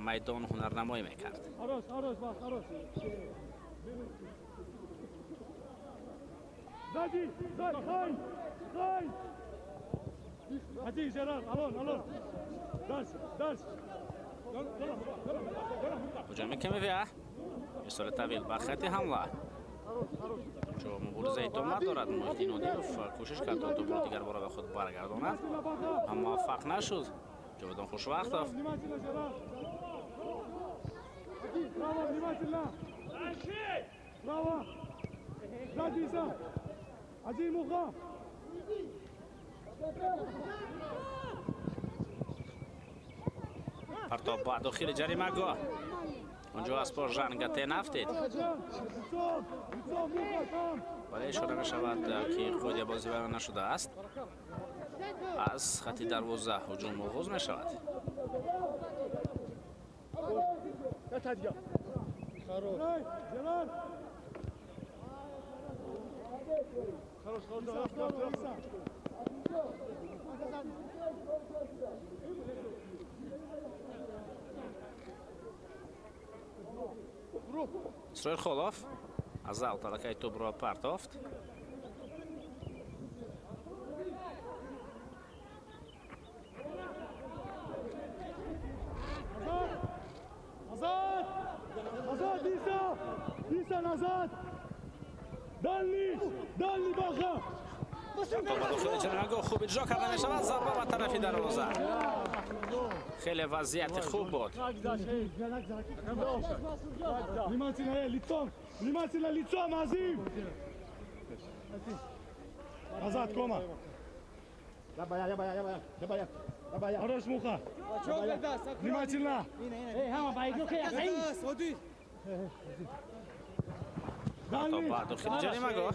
майдон ҳунарнамоӣ мекард. Ҳуҷуми КМВА. Ирсоли тавил ба хати ҳамла. Ҷо мубориза идома дорад. Муҳиддин Одилов кӯшиш кард то тӯбро дигар бора ба худ баргардонад, аммо муваффақ нашуд. Ҷовидон Хушвақтов. Партоб ба дохили ҷаримагоҳ. Онҷо аз по Жан Гате нафтид, вале ишора мешавад, ки қоидаи бозӣ вайрон нашудааст. Аз хати дарвоза ҳуҷум оғоз мешавад. Исроил Холов аз аут аллакай тӯбро партофт. Ба дохили ҷаримагоҳ хуб иҷро карда мешавад. Зарба ба тарафи дарвоза. Хеле вазъияти хуб буд. Ба дохили ҷаримагоҳ.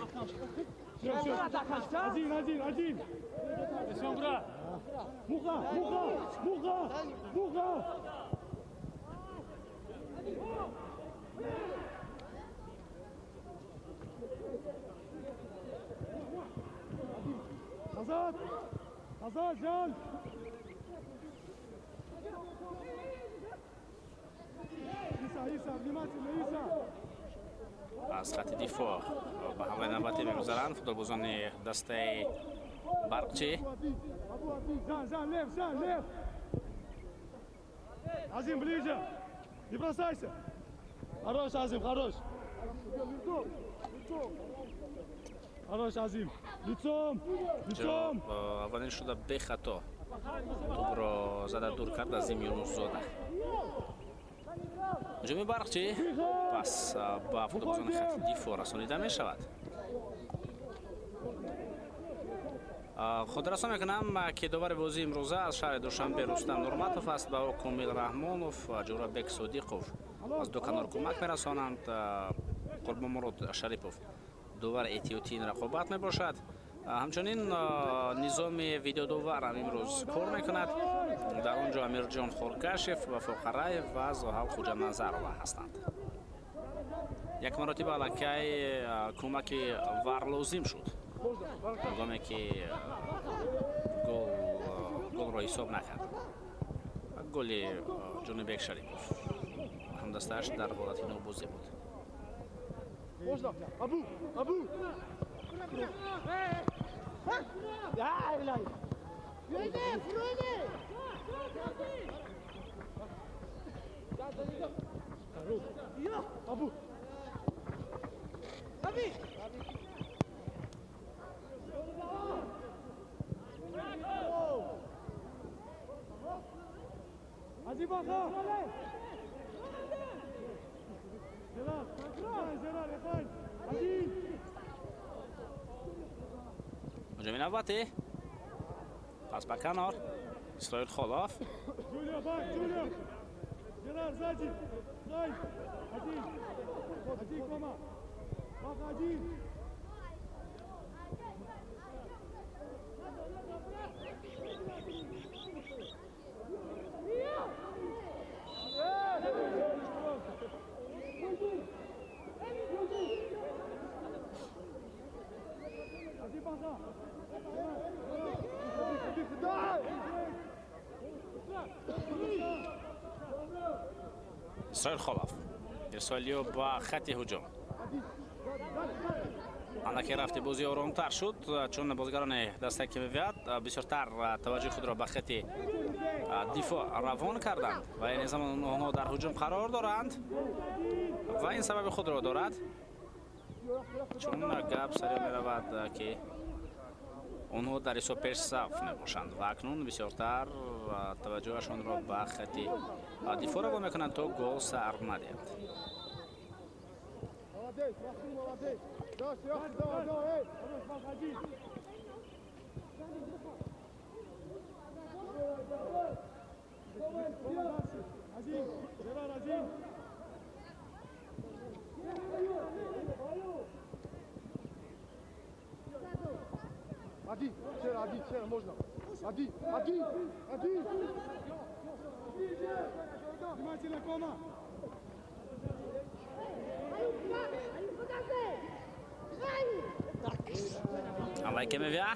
Аз хати дифоъ ба ҳамлаи навбатӣ мегузаранд футболбозони дастаи Барқчӣ. Азим, ближе! Не бросайся! Хорош, Азим, хорош! Хорош, Азим! Лицом! Лицом! Аввалин шуда бехато тӯбро зада дур кард Азим Юнусзода. Ҳуҷуми Барқчӣ пас ба футболбозони хати дифоъ расонида мешавад. Хотиррасон мекунам, ки довари бозии имрӯза аз шаҳри Душанбе Рустам Нурматов аст. Ба ӯ Комил Раҳмонов, Ҷӯрабек Содиқов аз ду канор кӯмак мерасонанд. Қурбонмурод Шарипов довари эҳтиётии ин рақобат мебошад. Ҳамчунин низоми видеодовар ҳам имрӯз кор мекунад. Дар он ҷо Амирҷон Хоргашев, Вафо Қараев ва Зоҳал Хуҷаназарова ҳастанд. Як маротиба аллакай кӯмаки вар лозим шуд, ҳангоме ки голро ҳисоб накард. Голи Ҷонибек Шарипов ҳамдастааш дар ҳолати нобозӣ буд. Можно! Абу! Абу! Абу! Азим Баха! Жерар! Жерар, Ехайн! Азим! Ҳуҷуми навбатӣ пас ба канор Исроил Холов. Джулио, бак, Джулио! Жерар, сзади! Хайн! Один! Один, Кома! Баха, один! Исроил Холов ирсолиё ба хати ҳуҷум. Андаке рафти бозӣ оромтар шуд, чун бозигарони дастаи КМВА бисёртар таваҷҷӯҳи худро ба хати дифоъ равон карданд ва ин замон онҳо дар ҳуҷум қарор доранд ва ин сабаби худро дорад, чун гап сари меравад, ки онҳо дар ҳисоб пешсаф мебошанд ва акнун бисёртар таваҷҷӯҳашонро ба хати дифоъ равон мекунанд, то гол сар надиҳанд. Ади, Шер, Ади, Шер, можно. Ади, Ади, Ади. Внимательно, Кома. Ҳамлаи КМВА.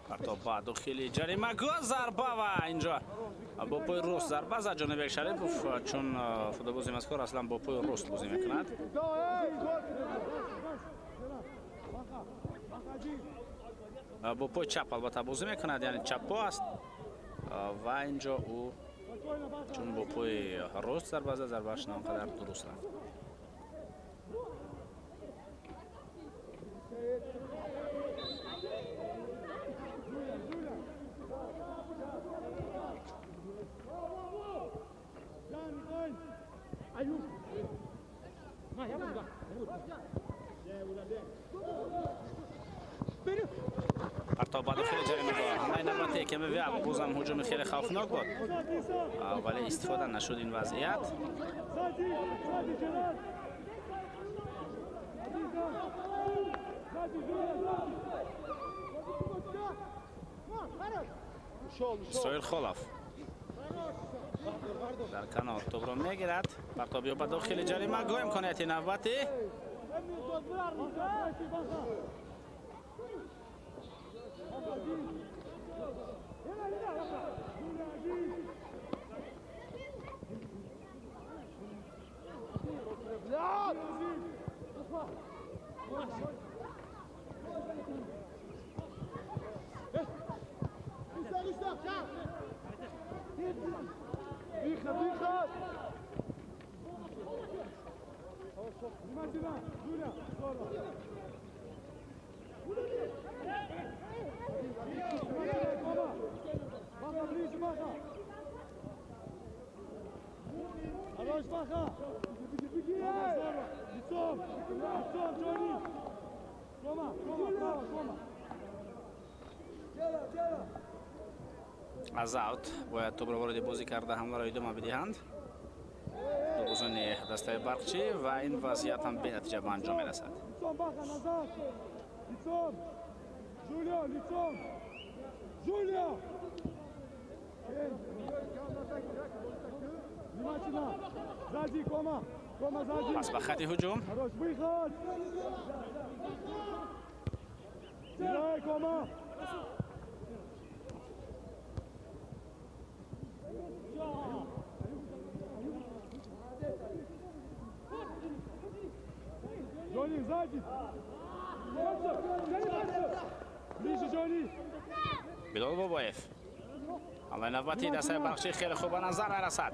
Партоб ба дохили ҷаримагоҳ, зарба ва инҷо бо пои рост зарба зад Ҷонибек Шарипов, чун футболбози мазкур аслан бо пои рост бозӣ мекунад. Бо пои чап албатта бозӣ мекунад, яъне чаппо аст ва инҷо ӯ чун бо пои рост зарба зад, зарбааш на он қадар дуруст рафт. Партоб ба дохили ҷаримагоҳ. Ҳамлаи навбатии КМВА бозам ҳуҷуми хеле хавфнок буд, вале истифода нашуд ин вазъият. Исроил Холов дар канор тӯбро мегирад. Партоби ба дохили ҷаримагоҳ, имконияти навбатӣ. Аз аут бояд тӯбро вориди бозӣ карда ҳамларо идома бидиҳанд футболбозони дастаи Барқчӣ ва ин вазъият ҳам бенатиҷа ба анҷом мерасад. Пас ба хати ҳуҷум. Билол Бобоев. Ҳамлаи навбатии дастаи Барқчӣ хеле хуб ба назар мерасад.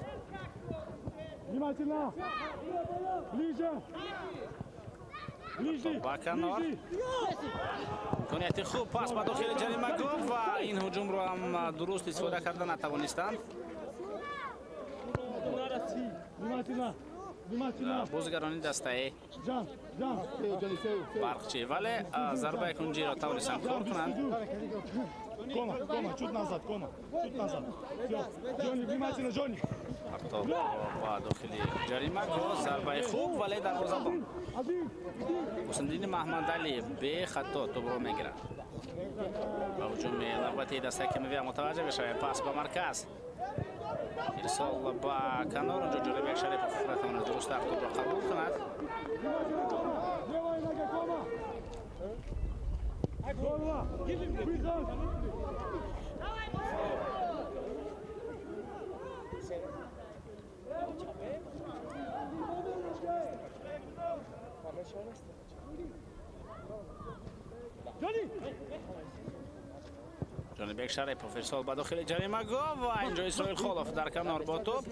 Ба канор. Имконияти хуб пас ба дохили ҷаримагоҳ ва ин ҳуҷумро ҳам дуруст истифода карда натавонистанд. Бозигарони дастаи Барқчӣ, вале зарбаи кунҷиро тавонистанд кор кунанд. Партоб ба дохили ҷаримагоҳ, зарбаи хуб, вале дарвозабон Ҳусндини Маҳмадалӣ бехато тӯбро мегирад. Ба ҳуҷуми навбатии дастаи Кимовия мутаваҷҷеҳ мешавем. Пас ба марказ, ирсол ба канор. Онҷо Ҷонибек Шарипов натавонист дурусттар тӯбро қабул кунад. Ҷонибек Шарипов ирсол ба дохили ҷаримагоҳ ва инҷо Исроил Холов дар канор бо тӯб.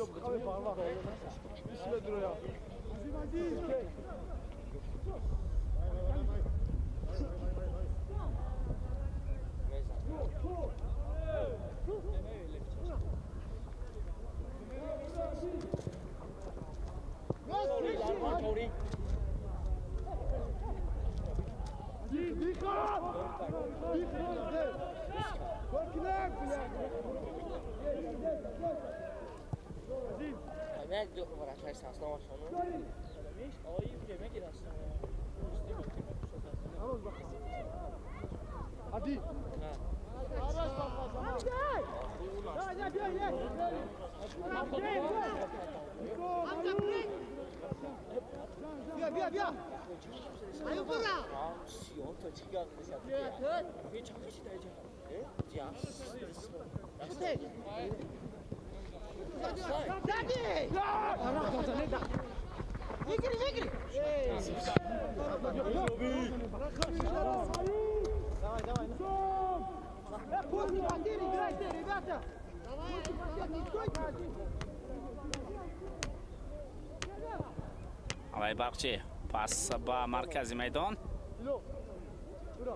Алай Барқчӣ пас ба маркази майдон.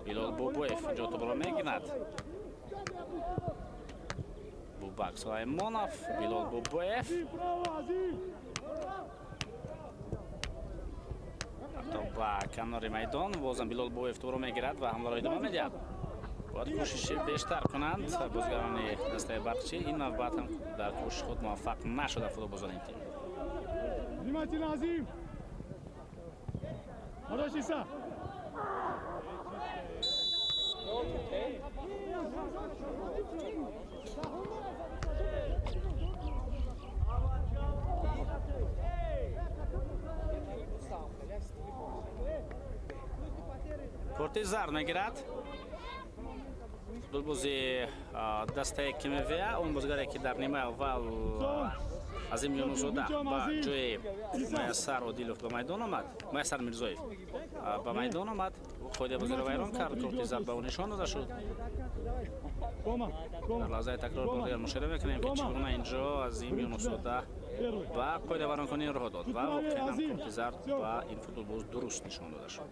Билол Бобоев инҷо тӯбро мегирад. Бубак Сулаймонов, Билол Бобоев. То ба канори майдон бозам Билол Бобоев тӯбро мегирад ва ҳамларо идома медиҳад. Бояд кӯшиши бештар кунанд бозигарони дастаи Барқчӣ. Ин навбат ҳам дар кӯшиши худ муваффақ нашуда футболбозони ин тим. Корти зард мегирад футболбози дастаи Кимовия, он бозигаре ки дар нимаи аввал Азим Юнусзода ба ҷои Муяссар Одилов ба майдон омад, Муяссар Мирзоев ба майдон омад, қоидаи бозиро вайрон кард, корти зард ба ӯ нишон дода шуд. Дар лаҳзаи такрор бор дигар мушоҳида мекунем, ки чӣ гуна инҷо Азим Юнусзода ба қоидавайронкунӣ роҳ дод ва воқеан корти зард ба ин футболбоз дуруст нишон дода шуд.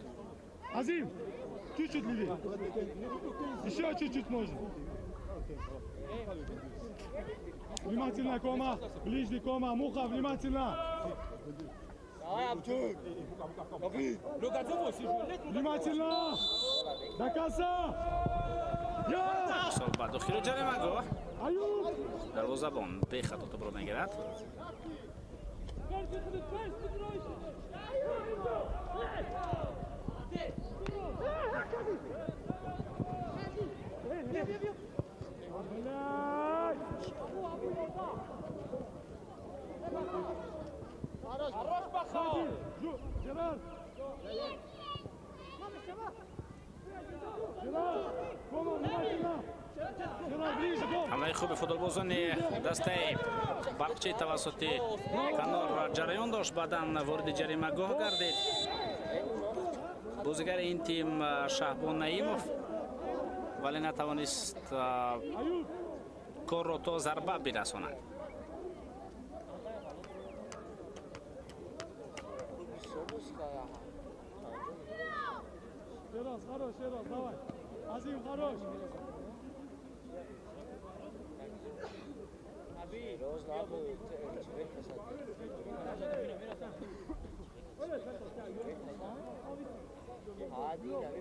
Азим, чуть-чуть левее. Еще чуть-чуть можно. Внимательно, Кома. Ближний, Кома. Муха, внимательно. Внимательно. До конца. Сол ба дохили ҷаримагоҳ. Дарвозабон бехато топро мегирад. Ҳамлаи хуби футболбозони дастаи Барқчӣ тавассути канор ҷараён дошт, баъдан вориди ҷаримагоҳ гардид. Бозигари ин тим Шаҳбон Наимов, вале натавонист корро то зарба бирасонад.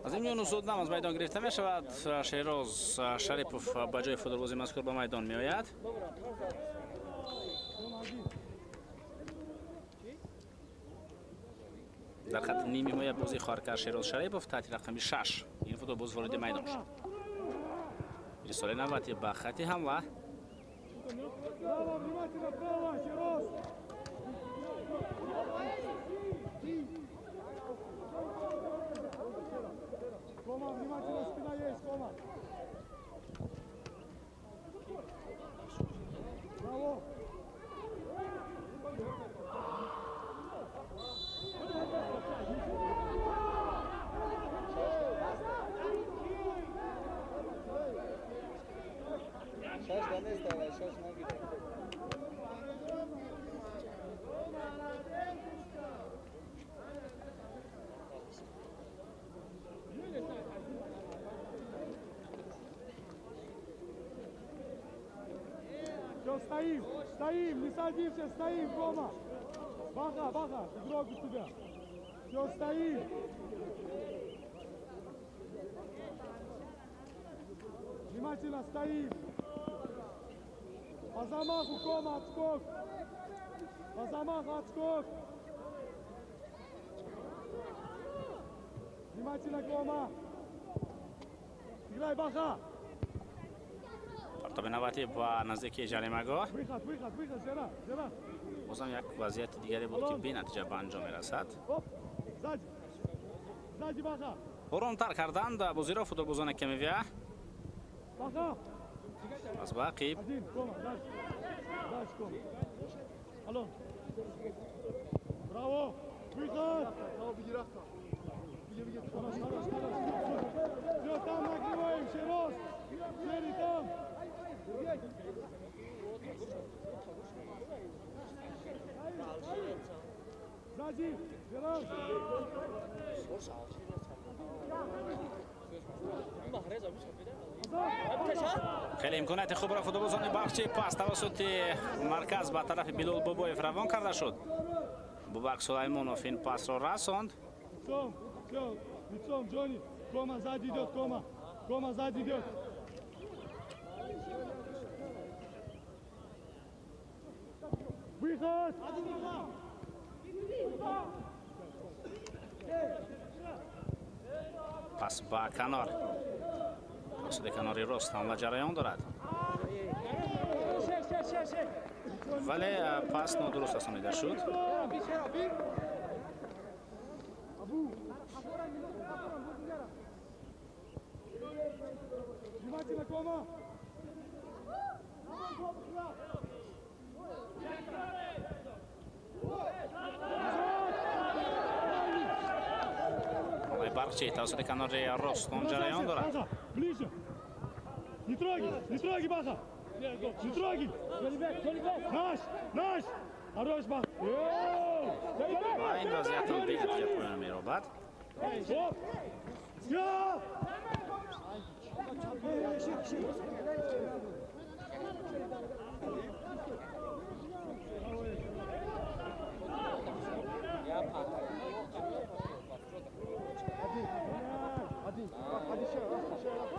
Азим Юнусзода аз майдон гирифта мешавад. Шероз Шарипов ба ҷои футболбози мазкур ба майдон меояд. Дар хатти ними ҳимоя бозӣ хоҳад кард Шероз Шарипов таҳти рақами 6. Ин футболбоз вориди майдон шуд. Ирсоли навбатӣ ба хатти ҳамла. Кома, внимательно, спина есть, Кома. Браво! Шаш данест, давай, шаш нагирем. Все, стоим, стоим, не садимся, стоим, Кома. Баха, Баха, игрок у тебя. Все, стоим. Внимательно стоим. По замаху, Кома, отскок. По замаху, отскок. Внимательно, Кома. Играй, Баха. Партоби навбатӣ ба наздики ҷаримагоҳ. Бозам як вазъияти дигаре буд, ки бенатиҷа ба анҷом мерасад. Оромтар карданд бозиро футболбозони Кемивия. Аз ба ақиб. Хеле имконияти хубро футболбозони Барқчӣ пас тавассути марказ ба тарафи Билол Бобоев равон карда шуд. Бубак Сулаймонов ин пасро расонд. Кома сзади идет, Кома. Кома сзади идет. Выход! Пас ба канор. Тавассути канори рост ҳамла ҷараён дорад. Вале пас нодуруст расонида шуд. Внимательно, Кома! Барқчӣ тавассути канори рост он ҷараён дорад. Ближе! Не трогай! Не трогай, Баха! Не трогай! Наш! Наш! Хорош, Баха! Ва ин вазъият ҳам бенатиҷа поён меробад. Оп! Я!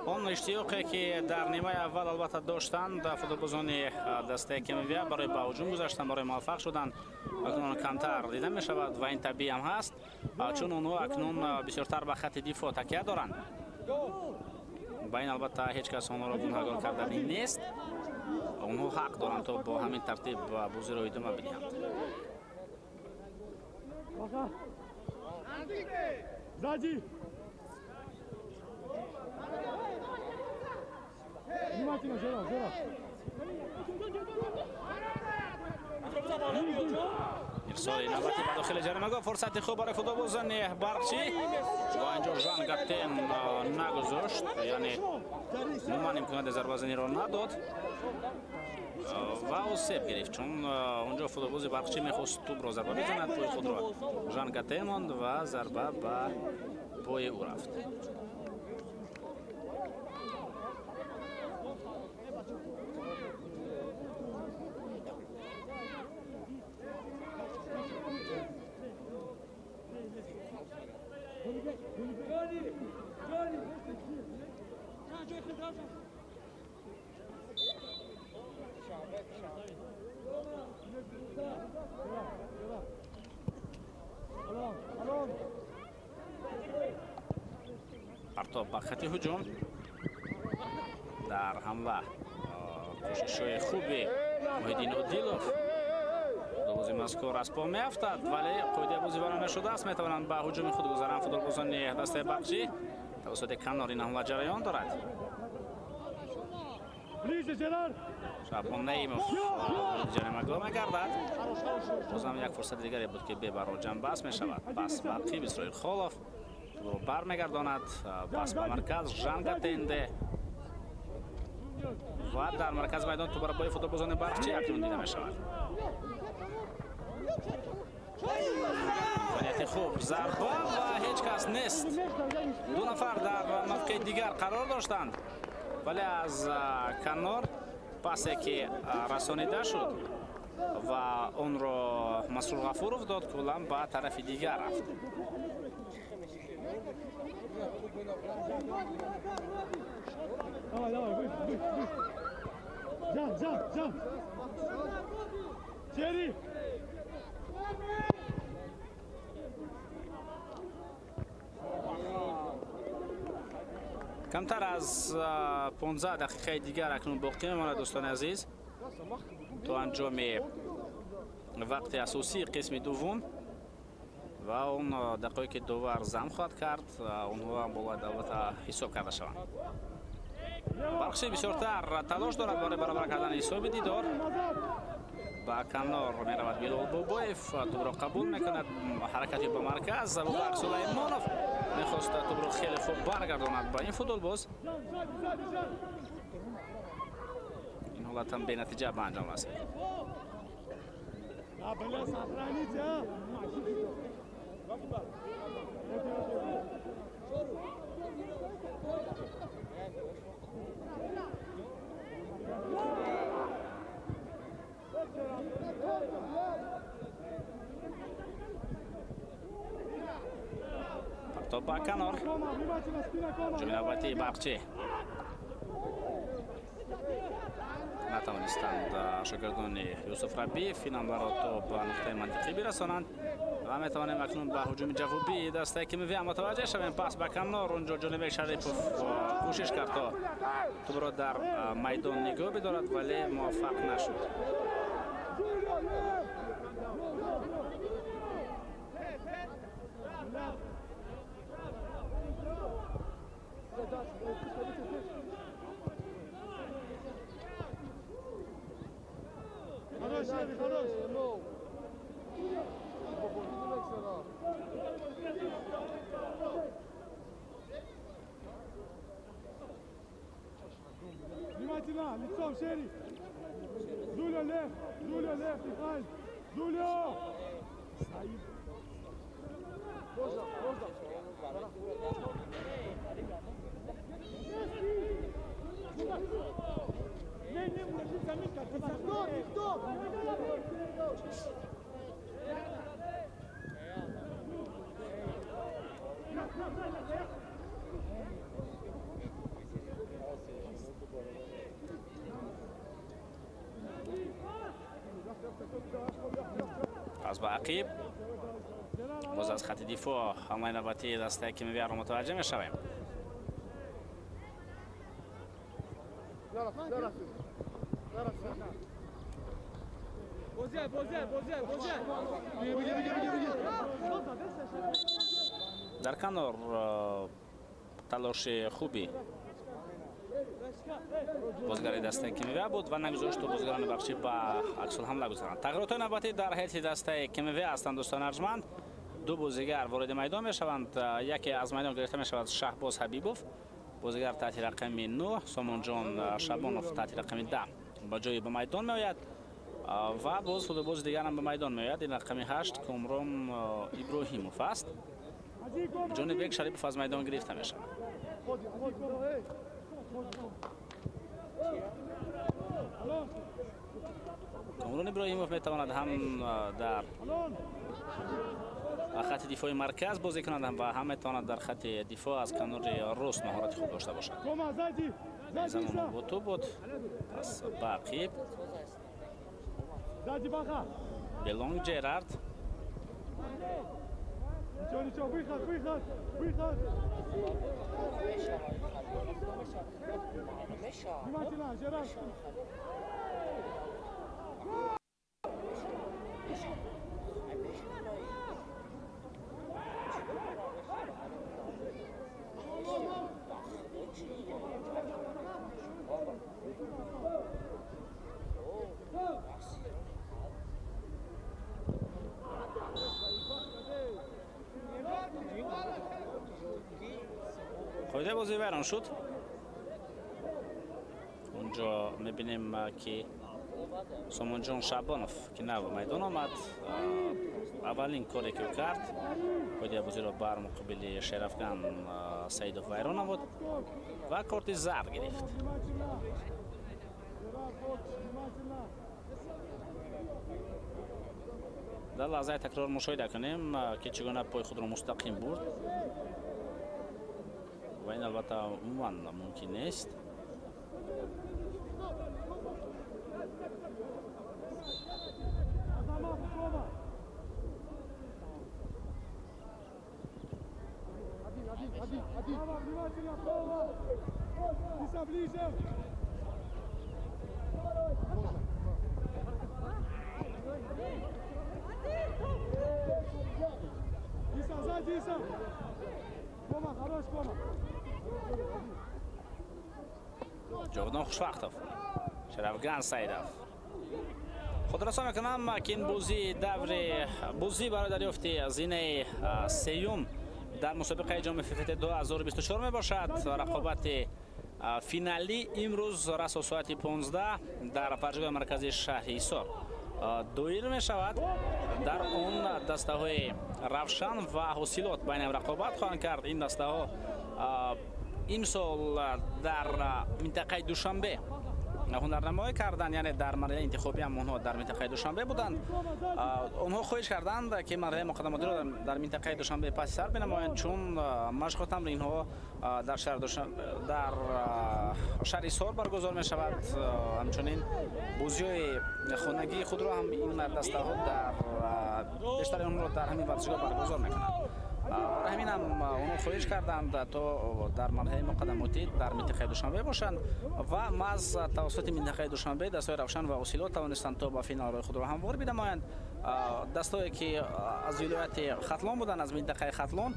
Он иштиёқе ки дар нимаи аввал албатта доштанд футболбозони дастаи КМВ барои ба ҳуҷум гузаштан, барои муваффақ шудан, акнун камтар дида мешавад ва ин табиӣ ҳам ҳаст, чун онҳо акнун бисёртар ба хатти дифоъ такя доранд. Ба ин албатта ҳеҷ кас онҳоро гунаҳгор кардани нест. Онҳо ҳақ доранд то бо ҳамин тартиб бозиро идома бидиҳанд. Баха! Сзади! Внимательно, Жора, Жора! Ирсоли навбати ба дохили ҷаримагоҳ, фурсати хуб барои футболбозони Барқчӣ ва инҷо Жан Гаттен нагузошт, яъне умуман имконияти зарбазаниро надод ва осеб гирифт, чун онҷо футболбози Барқчӣ мехост тӯбро зарба бизанад, пои худро Жан Гаттен монд ва зарба ба пои ӯ рафт. Партоб ба хати ҳуҷум. Дар ҳамла кӯшишҳои хуби Муҳиддин Одилов. Футболбози мазкур аз по меафтад, вале қоидаи бозӣ вайрон нашудааст. Метавонанд ба ҳуҷуми худ гузаранд футболбозони дастаи Барқчӣ. Тавассути канор ин ҳамла ҷараён дорад. Ближе, Жерар! Шабон Наимов ҷаримагоҳ мегардад. Бозам як фурсати дигаре буд ки бебаро ҷамъбаст мешавад. Пас ба қиб Исроил Холов тӯбро бармегардонад. Пас ба марказ Жан Гатенде ва дар маркази майдон тӯбро бо футболбозони Барқчӣ акнун дида мешавад. Имконияти хуб, зарба ва ҳеҷ кас нест. Ду нафар дар мавқеи дигар қарор доштанд, вале аз канор пасе ки расонида шуд ва онро Масрур Ғафуров дод, куллан ба тарафи дигар рафт. Давай, давай, выше, выше, выше. Жан, Жан, Жан! Черри! Камтар аз 15 дақиқаи дигар акнун боқӣ мемонад, дӯстони азиз, то анҷоми вақти асосии қисми дуввум ва он дақиқое ки довар зам хоҳад кард, онҳо ҳам бояд албатта ҳисоб карда шаванд. Барқчӣ бисёртар талош дорад барои баробар кардани ҳисоби дидор. Ба канор меравад Билол Бобоев, тӯбро қабул мекунад, ҳаракати ба марказ. Абубакр Сулаймонов мехост тӯбро хеле хуб баргардонад ба ин футболбоз. Ин ҳолат ҳам бенатиҷа ба анҷом расид. Да, бля, сохраните, а! Партоб ба канор. Ҳуҷуми навбатии Барқчӣ. Натавонистанд шогирдони Юсуф Рабиев ин ҳамларо то ба нуқтаи мантиқӣ бирасонанд ва метавонем акнун ба ҳуҷуми ҷавобии дастаи КМВ мутаваҷҷеҳ шавем. Пас ба канор, онҷо Ҷонибек Шарипов кӯшиш кард то тӯбро дар майдон нигоҳ бидорад, вале муваффақ нашуд. Хорош, Шерри, хорош! Внимательно, лицом шире. Жулио лев, Михаил. Жулио! Стоим. Можно, можно. پس با عقیب باز از خط دفاع حمله نوبتی دسته کیمیا رو متوجه میشویم. در کنار تلاش خوبی بازیگر دسته کیمیا بود و نگذاشت و بازیگران بخشی با عکس الحمله گذارند. تغییرات نوبتی در هیئت دسته کیمیا هستند دوستان ارجمند. دو بازیگر وارد میدان میشوند، یکی از میدان گرفته میشود شهباز حبیبوف بازیگر تحت رقم 9، سامان جان شبانوف تحت رقم 10 با جای به میدان میآید و باز خود باز دیگر هم به میدان میآید. این رقم 8 کامران ابراهیموف است. جانبک شریپوف از میدان گرفته میشود. کامران ابراهیموف میتواند هم در خط دفاع مرکز بازی کند و هم میتواند در خط دفاع از کنار راست مهارت خوب داشته باشد. زمان با تو بود پس با عقیب بلونگ جرارد. قاعده بازی ویران شد. اونجا میبینیم که سامان جان شعبانوف که نو میدان آمد، اولین کاری که کرد قاعده بازی را بر مقابل شرفگان سعیدوف ویران آورد و کارت زرد گرفت. در لحظه تکرار مشاهده کنیم که چگونه پای خود را مستقیم برد و این البته عموما ممکن نیست. جاودان خوشوقتов، شرفگان سعیدов. خودرسان میکنم که این بازی دور بازی برای دریافت زینه سیوم در مسابقه جام فیفا 2024 می باشد. رقابت فینالی امروز رسا ساعت 15 در ورزشگاه مرکزی شهر حصار دویر می شود. در اون دسته های روشن و حاصلات بین رقابت خواهند کرد. این دسته ها امسال در منطقه دوشنبه هنرنمایی کردند، یعنی در مرحله انتخابی هم آنها در منطقه دوشنبه بودند. آنها خواهش کردند که مرحله مقدماتی را در منطقه دوشنبه پس سر بنمایند، چون مشق و تمرین ها در شهر دوشنبه در شهر حصار برگزار می شود. همچنین بازی‌های خانگی خود را هم این دسته ها در بیشتر آنها را در همین ورزشگاه برگزار میکنند. برای همین هم اونو خواهش کردند تا در مرحله مقدماتی در منطقه دوشنبه باشند و محض توسط منطقه دوشنبه دستای روشن و اوسیلو توانستند تا به فینال راه خود را هموار بنمایند. دستایی که از ولایت ختلان بودند، از منطقه ختلان،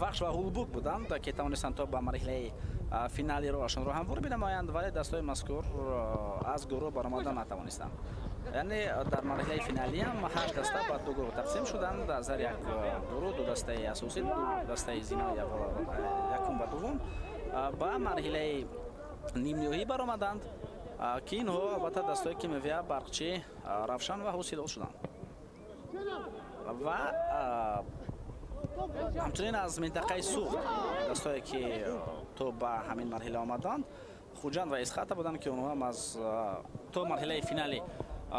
وخش و هولبوک بودند که توانستند تا به مرحله فینالی راهشان را هموار بنمایند، ولی دستای مذکور از گروه برآمدن نتوانستند. یعنی در مرحله فینالی هم 8 دسته به دو گروه تقسیم شدند. از هر یک گروه دو دسته اساسی، دو دسته زینه یکم و دوم به مرحله نیم نهایی برآمدند. Ки инҳо албатта дастҳои Кимовия, Барқчӣ, Равшан ва Ҳосилот шуданд. Ва ҳамчунин аз минтақаи Суғд дастҳое ки то ба ҳамин марҳила омаданд, Хуҷанд ва Исхата буданд, ки онҳо ҳам аз то марҳилаи финали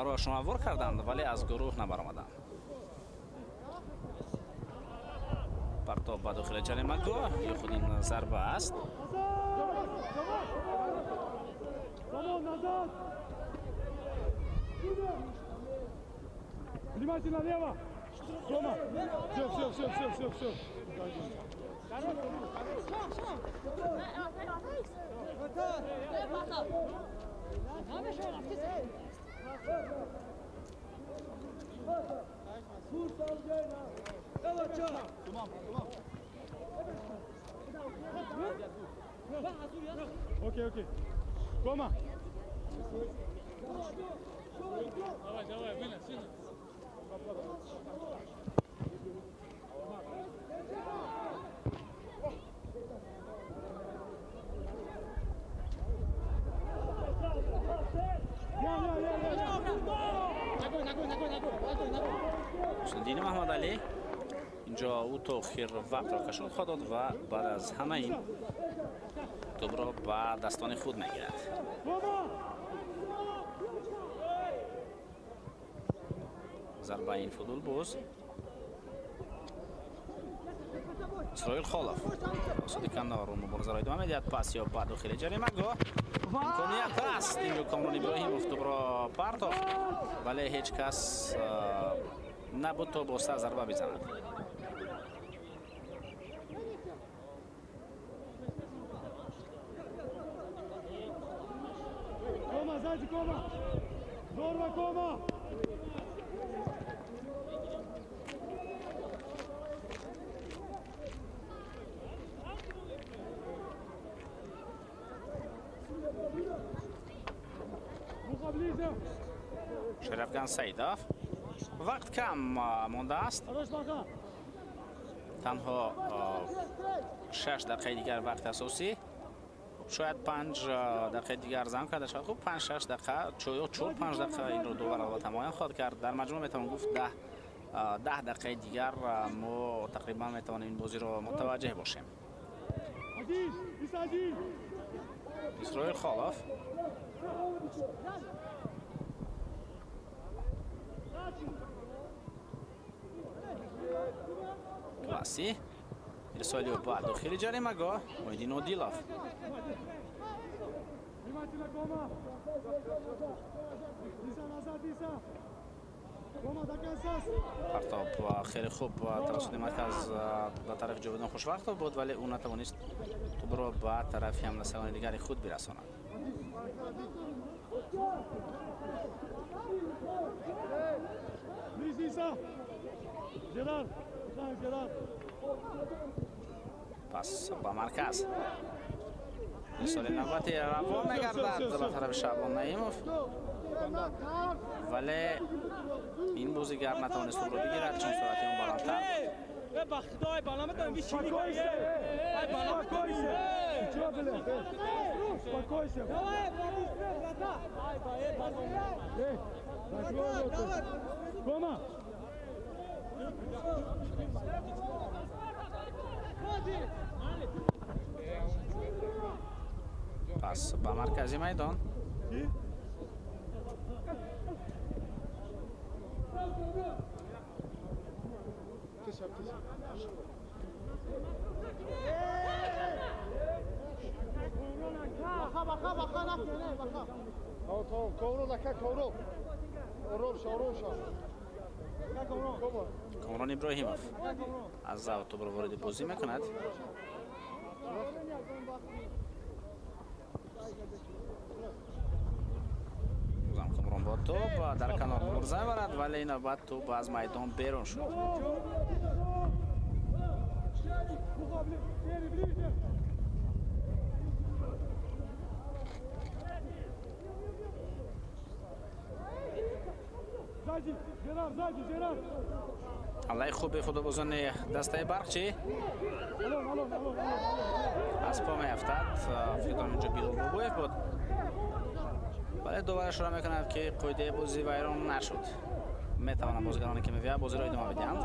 роҳашон ҳамвор карданд, вале аз гурӯҳ набаромаданд. Партоб ба дохили ҷаримагоҳ ё худ ин зарба аст. Внимательно налево! Рома! Все, все, все, все, все, все. Окей, окей. Кома! Давай, давай, вынос, вынос. Муслиддини Маҳмадалӣ инҷо ӯ то охир вақтро кашон хоҳад дод ва баъд аз ҳама ин тӯбро ба дастони худ мегирад. Зарба ин футболбоз Исроил Холов суди канору муборизаро идома медиҳад. Пас ё ба дохили ҷаримагоҳ имконият аст. Инҷо Комрон Иброҳимов тӯбро партофт, вале ҳеҷ кас набуд то бо сар зарба бизанад. Кома, сзади, Кома! Здорово, Кома! Шерафган Саидов. Вақт кам мондааст. Танҳо 6 дақиқаи дигар вақт асосӣ. Шояд 5 дақиқаи дигар зам карда шавад. Хуб, 5-6 дақиқа, ё 4-5 дақиқа инро довар албатта муайян хоҳад кард. Дар маҷмӯъ метавон гуфт 10 дақиқаи дигар мо тақрибан метавонем ин бозиро мутаваҷҷеҳ бошем. Исроил Холов. Класси. Ирсоли ба дохили ҷаримагоҳ. Муҳиддин Одилов. Партоб хеле хуб тавассути марказ ба тарафи Ҷовидон Хушвақтов буд, вале ӯ натавонист тӯбро ба тарафи ҳамласагони дигари худ бирасонад. Пас ба марказ. Ирсоли навбати равон мегардад ба тарафи Шаъбон Наимов, вале ин бозигар натавонист тӯбро бигирад, чун суръати он баландтар буд. Пас ба маркази майдон. Комрон Иброҳимов аз зав тӯбро вориди бозӣ мекунад. Бозам Комрон бо тӯб дар канор мубориза мебарад, вале ин навбат тӯб аз майдон берун шуд. ҳамлаи хуби футболбозони дастаи Барқчӣ аз по меафтад. Фикр дорам инҷо Билол Бобоев буд. Вале довар ишора мекунад, ки қоидаи бозӣ вайрон нашуд. Метавонанд бозигароне ки мевия бозиро идома бидиҳанд.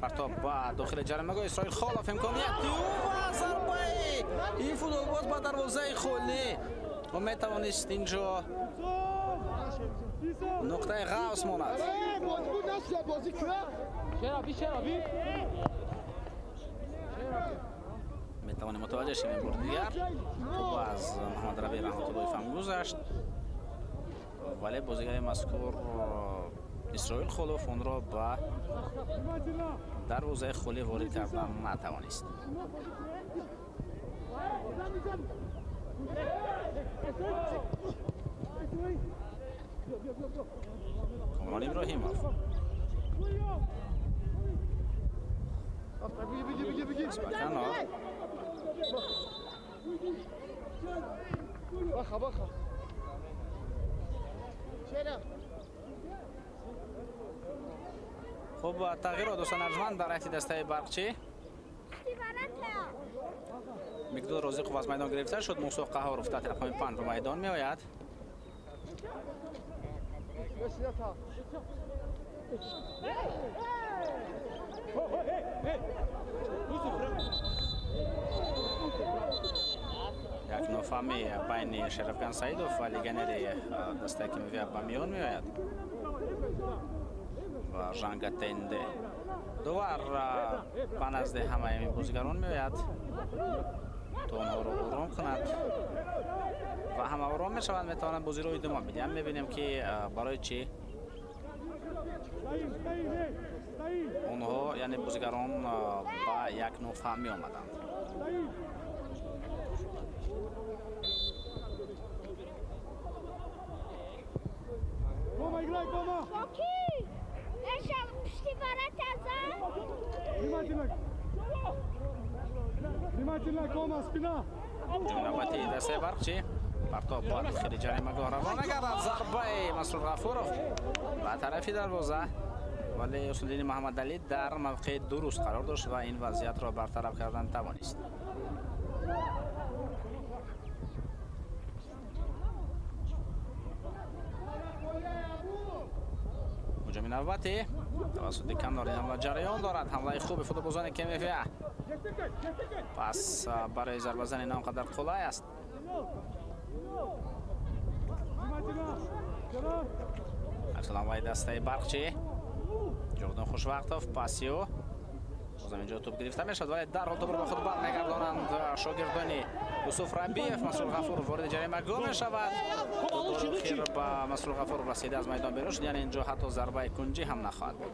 Партоб ба дохили ҷаримагоҳ, Исроил Холов, имконият ва зарбаи ин футболбоз ба дарвозаи холӣ. Ӯ метавонист инҷо нуқтаи ғавс монад. Метавонем мутаваҷҷеҳ шавем бори дигар. Тӯб аз Муҳаммад Рабӣ Раҳматуллоев ҳам гузашт, вале бозигари мазкур Исроил Холов онро ба дарвозаи холӣ ворид кардан натавонист. Комрон Иброҳимов. Спаканов. Хуб, тағйирот дӯстон арҷманд дар ҳайати дастаи Барқчӣ. Миқдор Розиқов аз майдон гирифта шуд. Мусо Қаҳоров таҳти рақами 5 ба майдон меояд. Як нофаҳмӣ байни Шарафган Саидов ва легионери дастаи ки мевия ба миён меояд ва Жанга Тенде. Довар ба назди ҳамаи ин бозигарон меояд то онҳоро ором кунад ва ҳама ором мешаванд, метавонанд бозиро идома бидиҳанд. Мебинем, ки барои чӣ онҳо, яъне бозигарон, ба як нофаҳмӣ омаданд. Навбати дастаи Барқчӣ. Партоб ба дохили ҷаримагоҳ равона гардад. Зарбаи Масрур Ғафуров ба тарафи дарвоза, вале Ҳусндини Муҳаммадалӣ дар мавқеи дуруст қарор дошт ва ин вазъиятро бартараф кардан тавонист. Ҳуҷуми навбатӣ тавассути канори ҳамла ҷараён дорад. Ҳамлаи хуби футболбозони КМФА. Пас барои зарбазани на он қадар қулай аст. Аксуламваи дастаи Барқчӣ. Ҷовидон Хушвақтов паси ӯ. Бозам инҷо тӯб гирифта мешавад, вале дарҳол тӯбро ба худ бармегардонанд шогирдони Юсуф Рабиев. Масрур Ғафуров вориди ҷаримагоҳ мешавад. Охир ба Масрур Ғафуров расида аз майдон берун шуд, яъне инҷо ҳатто зарбаи кунҷӣ ҳам нахоҳад буд.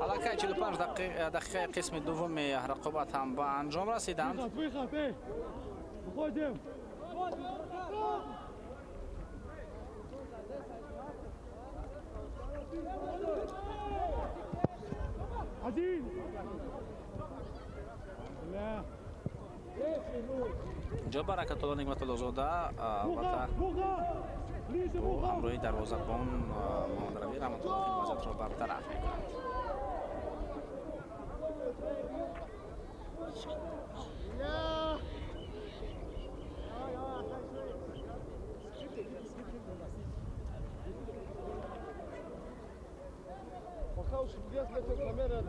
Аллакай 45 дақиқаи қисми дуввуми рақобат ҳам ба анҷом расиданд. Инҷо Баракатулло Нигматуллозода албатта бо ҳамроҳи дарвозабон Муҳаммад Рабӣ Раҳматуллоев ин вазъиятро бартараф мекунанд.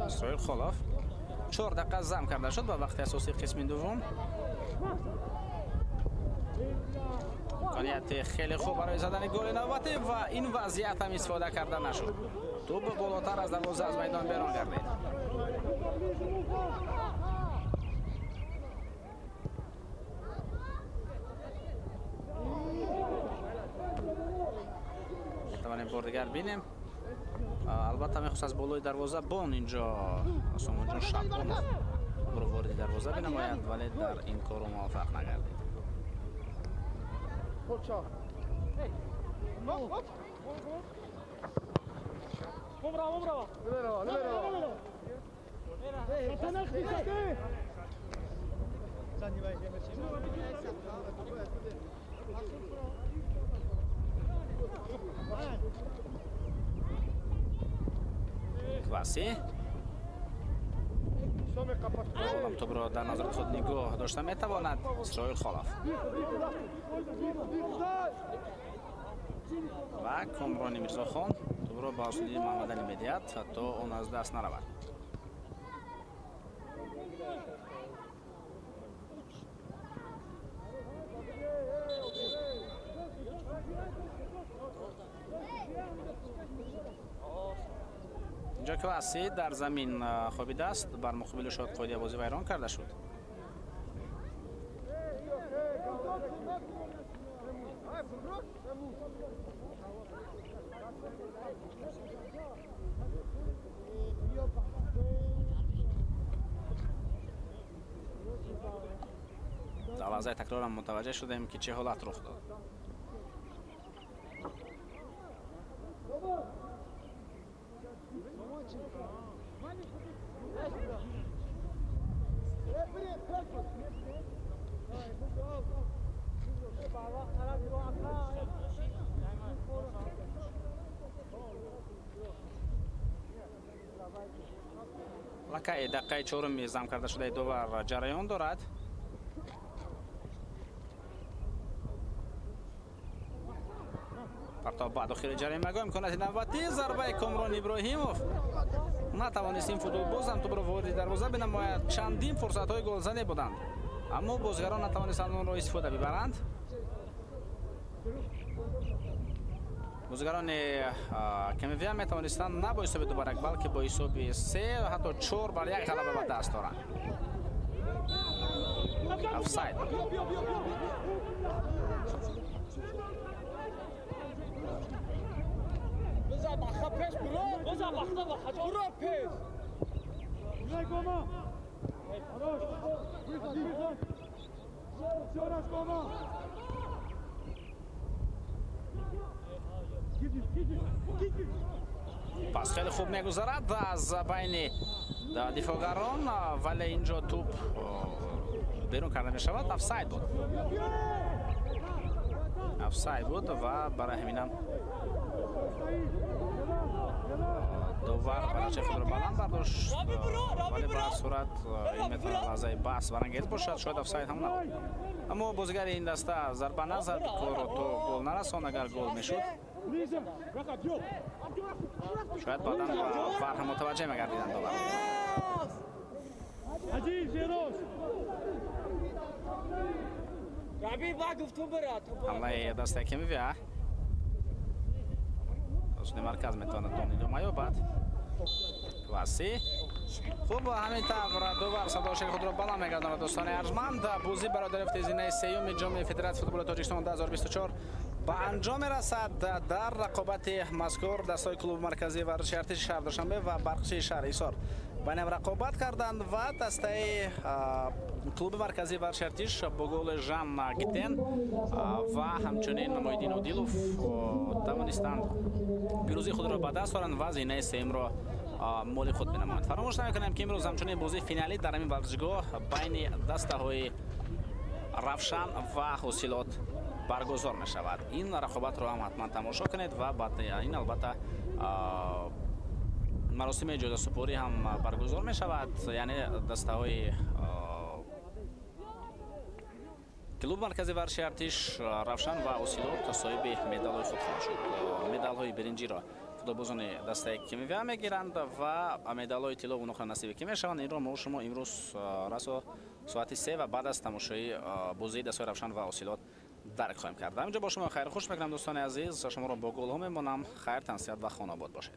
Исроил Холов 4 дақиқа зам карда шуд ба вақти асосии қисми дуввум. Имконияти хеле хуб барои задани голи навбатӣ ва ин вазъият ҳам истифода карда нашуд. Тӯб болотар аз дарвоза аз майдон берун гардид. Метавонем бор дигар бинем. Албатта мехост аз болои дарвоза бон инҷо Сомонҷон Шабонов ӯро вориди дарвоза бинамояд, вале дар ин кору муваффақ нагардид. Кваси Холам тӯбро дар назари худ нигоҳ дошта метавонад. Исроил Холов ва Комрони Мирзохон тӯбро ба Осудини Муҳаммадалӣ медиҳад, то он аз даст наравад. Инҷо Кваси дар замин хобидааст, бар муқобили шод қоидаи бозӣ вайрон карда шуд. Дар лаҳзаи такрорам мутаваҷҷеҳ шудем, ки чӣ ҳолат рух дод. Лакай дақиқаи чоруми зам карда шудаи довар ҷараён дорад. Партоб ба дохили ҷаримагоҳ, имконияти навбатӣ, зарбаи Комрон Иброҳимов. Натавонист ин футболбозам тӯбро вориди дарвоза бинамояд. Чандин фурсатҳои голзанӣ буданд, аммо бозигарон натавонистанд онро истифода бибаранд. Бозигарони Кемивия метавонистанд на бо ҳисоби 2-1, балки бо ҳисоби 3 ҳатто 4-1 ғалаба ба даст доранд. Офсайд. Пас хеле хуб мегузарад аз байни дифоъгарон, вале инҷо тӯп берун карда мешавад. Офсайд буд. Офсайд буд ва барои ҳаминам довар барачаи худро баланд бардошт, вале ба ҳар сурат ин метавонад лаҳзаи баҳс барангез бошад. Шояд офсайд ҳам набуд, аммо бозигари ин даста зарба назад, корро то гол нарасон. Агар гол мешуд, шояд баъдан вар ҳам мутаваҷҷеҳ мегардиданд довар. Ҳамлаи дастаи Кемивия Осуди марказ метавонад он идома ёбад. Кваси. Хуб, ҳамин тавр довар садошаи худро баланд мегардонад. Дӯстони арҷманд, бозӣ барои дарёфти зинаи сеюми ҷоми Федератсияи футболи Тоҷикистон 2024 ба анҷом мерасад. Дар рақобати мазкур дастаҳои клуби марказии варзиши артиши шаҳри Душанбе ва Барқчии шаҳри Ҳисор ба ҳам рақобат карданд ва дастаи клуби марказии варзиши артиш бо голи Жан Гитен ва ҳамчунин Муҳиддин Одилов тавонистанд пирӯзии худро ба даст оранд ва зинаи сеюмро моли худ бинамоянд. Фаромӯш намекунем, ки имрӯз ҳамчунин бозии финалӣ дар ҳамин варзишгоҳ байни дастаҳои Равшан ва Ҳосилот баргузор мешавад. Ин рақобатро ҳам ҳатман тамошо кунед ва баъд ин албатта маросими ҷоизасупорӣ ҳам баргузор мешавад. Яъне дастаҳои клуби марказии варзиши артиш, Равшан ва Ҳосилот соҳиби медалҳои худ хоҳанд шуд. Медалҳои биринҷиро футболбозони дастаи Кемивия мегиранд ва медалҳои тилло ва нуқра насиби ки мешаванд. Инро мо шумо имрӯз расо соати 3 ва баъд аз тамошои бозии дастаҳои Равшан ва Ҳосилот дарк хоҳем кард. Ҳаминҷо бо шумо хайру хуш мекунам, дӯстони азиз. Шуморо бо голҳо мемонам. Хайр, тансиҳат ва хонобод бошед.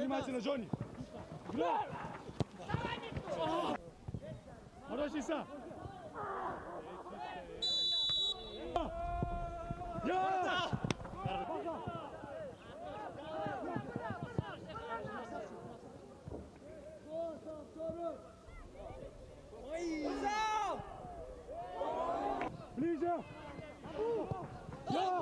Внимательно, Джонни. Игрок! Хорош, Иса! Я! Ближе! Я!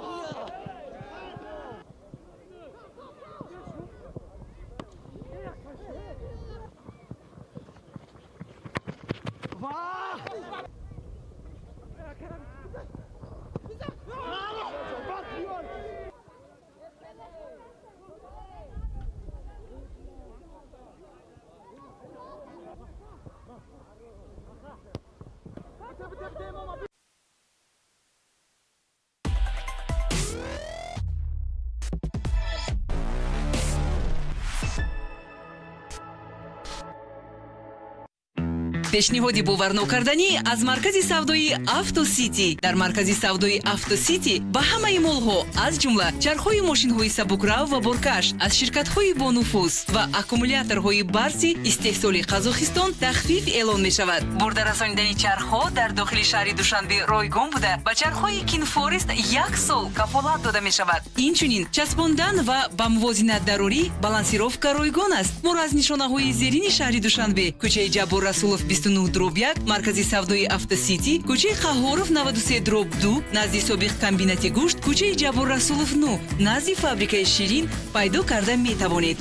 Пешниҳоди боварнокарданӣ аз маркази савдои Автосити. Дар маркази савдои Автосити ба ҳамаи молҳо, аз ҷумла чархҳои мошинҳои сабукрав ва боркаш аз ширкатҳои бонуфуз ва аккумуляторҳои барси истеҳсоли Қазоқистон тахфиф эълон мешавад. Бурда расонидани чархҳо дар дохили шаҳри Душанбе ройгон буда, ба чархҳои Кинфорест як сол кафолат дода мешавад. Инчунин часпондан ва ба мувозинат дарорӣ балансировка ройгон аст. Моро аз нишонаҳои зерини шаҳри Душанбе, кӯчаи Ҷаббор Расулов 29/1, маркази савдои Автосити, кӯчаи Қаҳҳоров 93/2, назди собиқ комбинати гӯшт, кӯчаи Ҷаббор Расулов 9, назди фабрикаи ширин пайдо карда метавонед.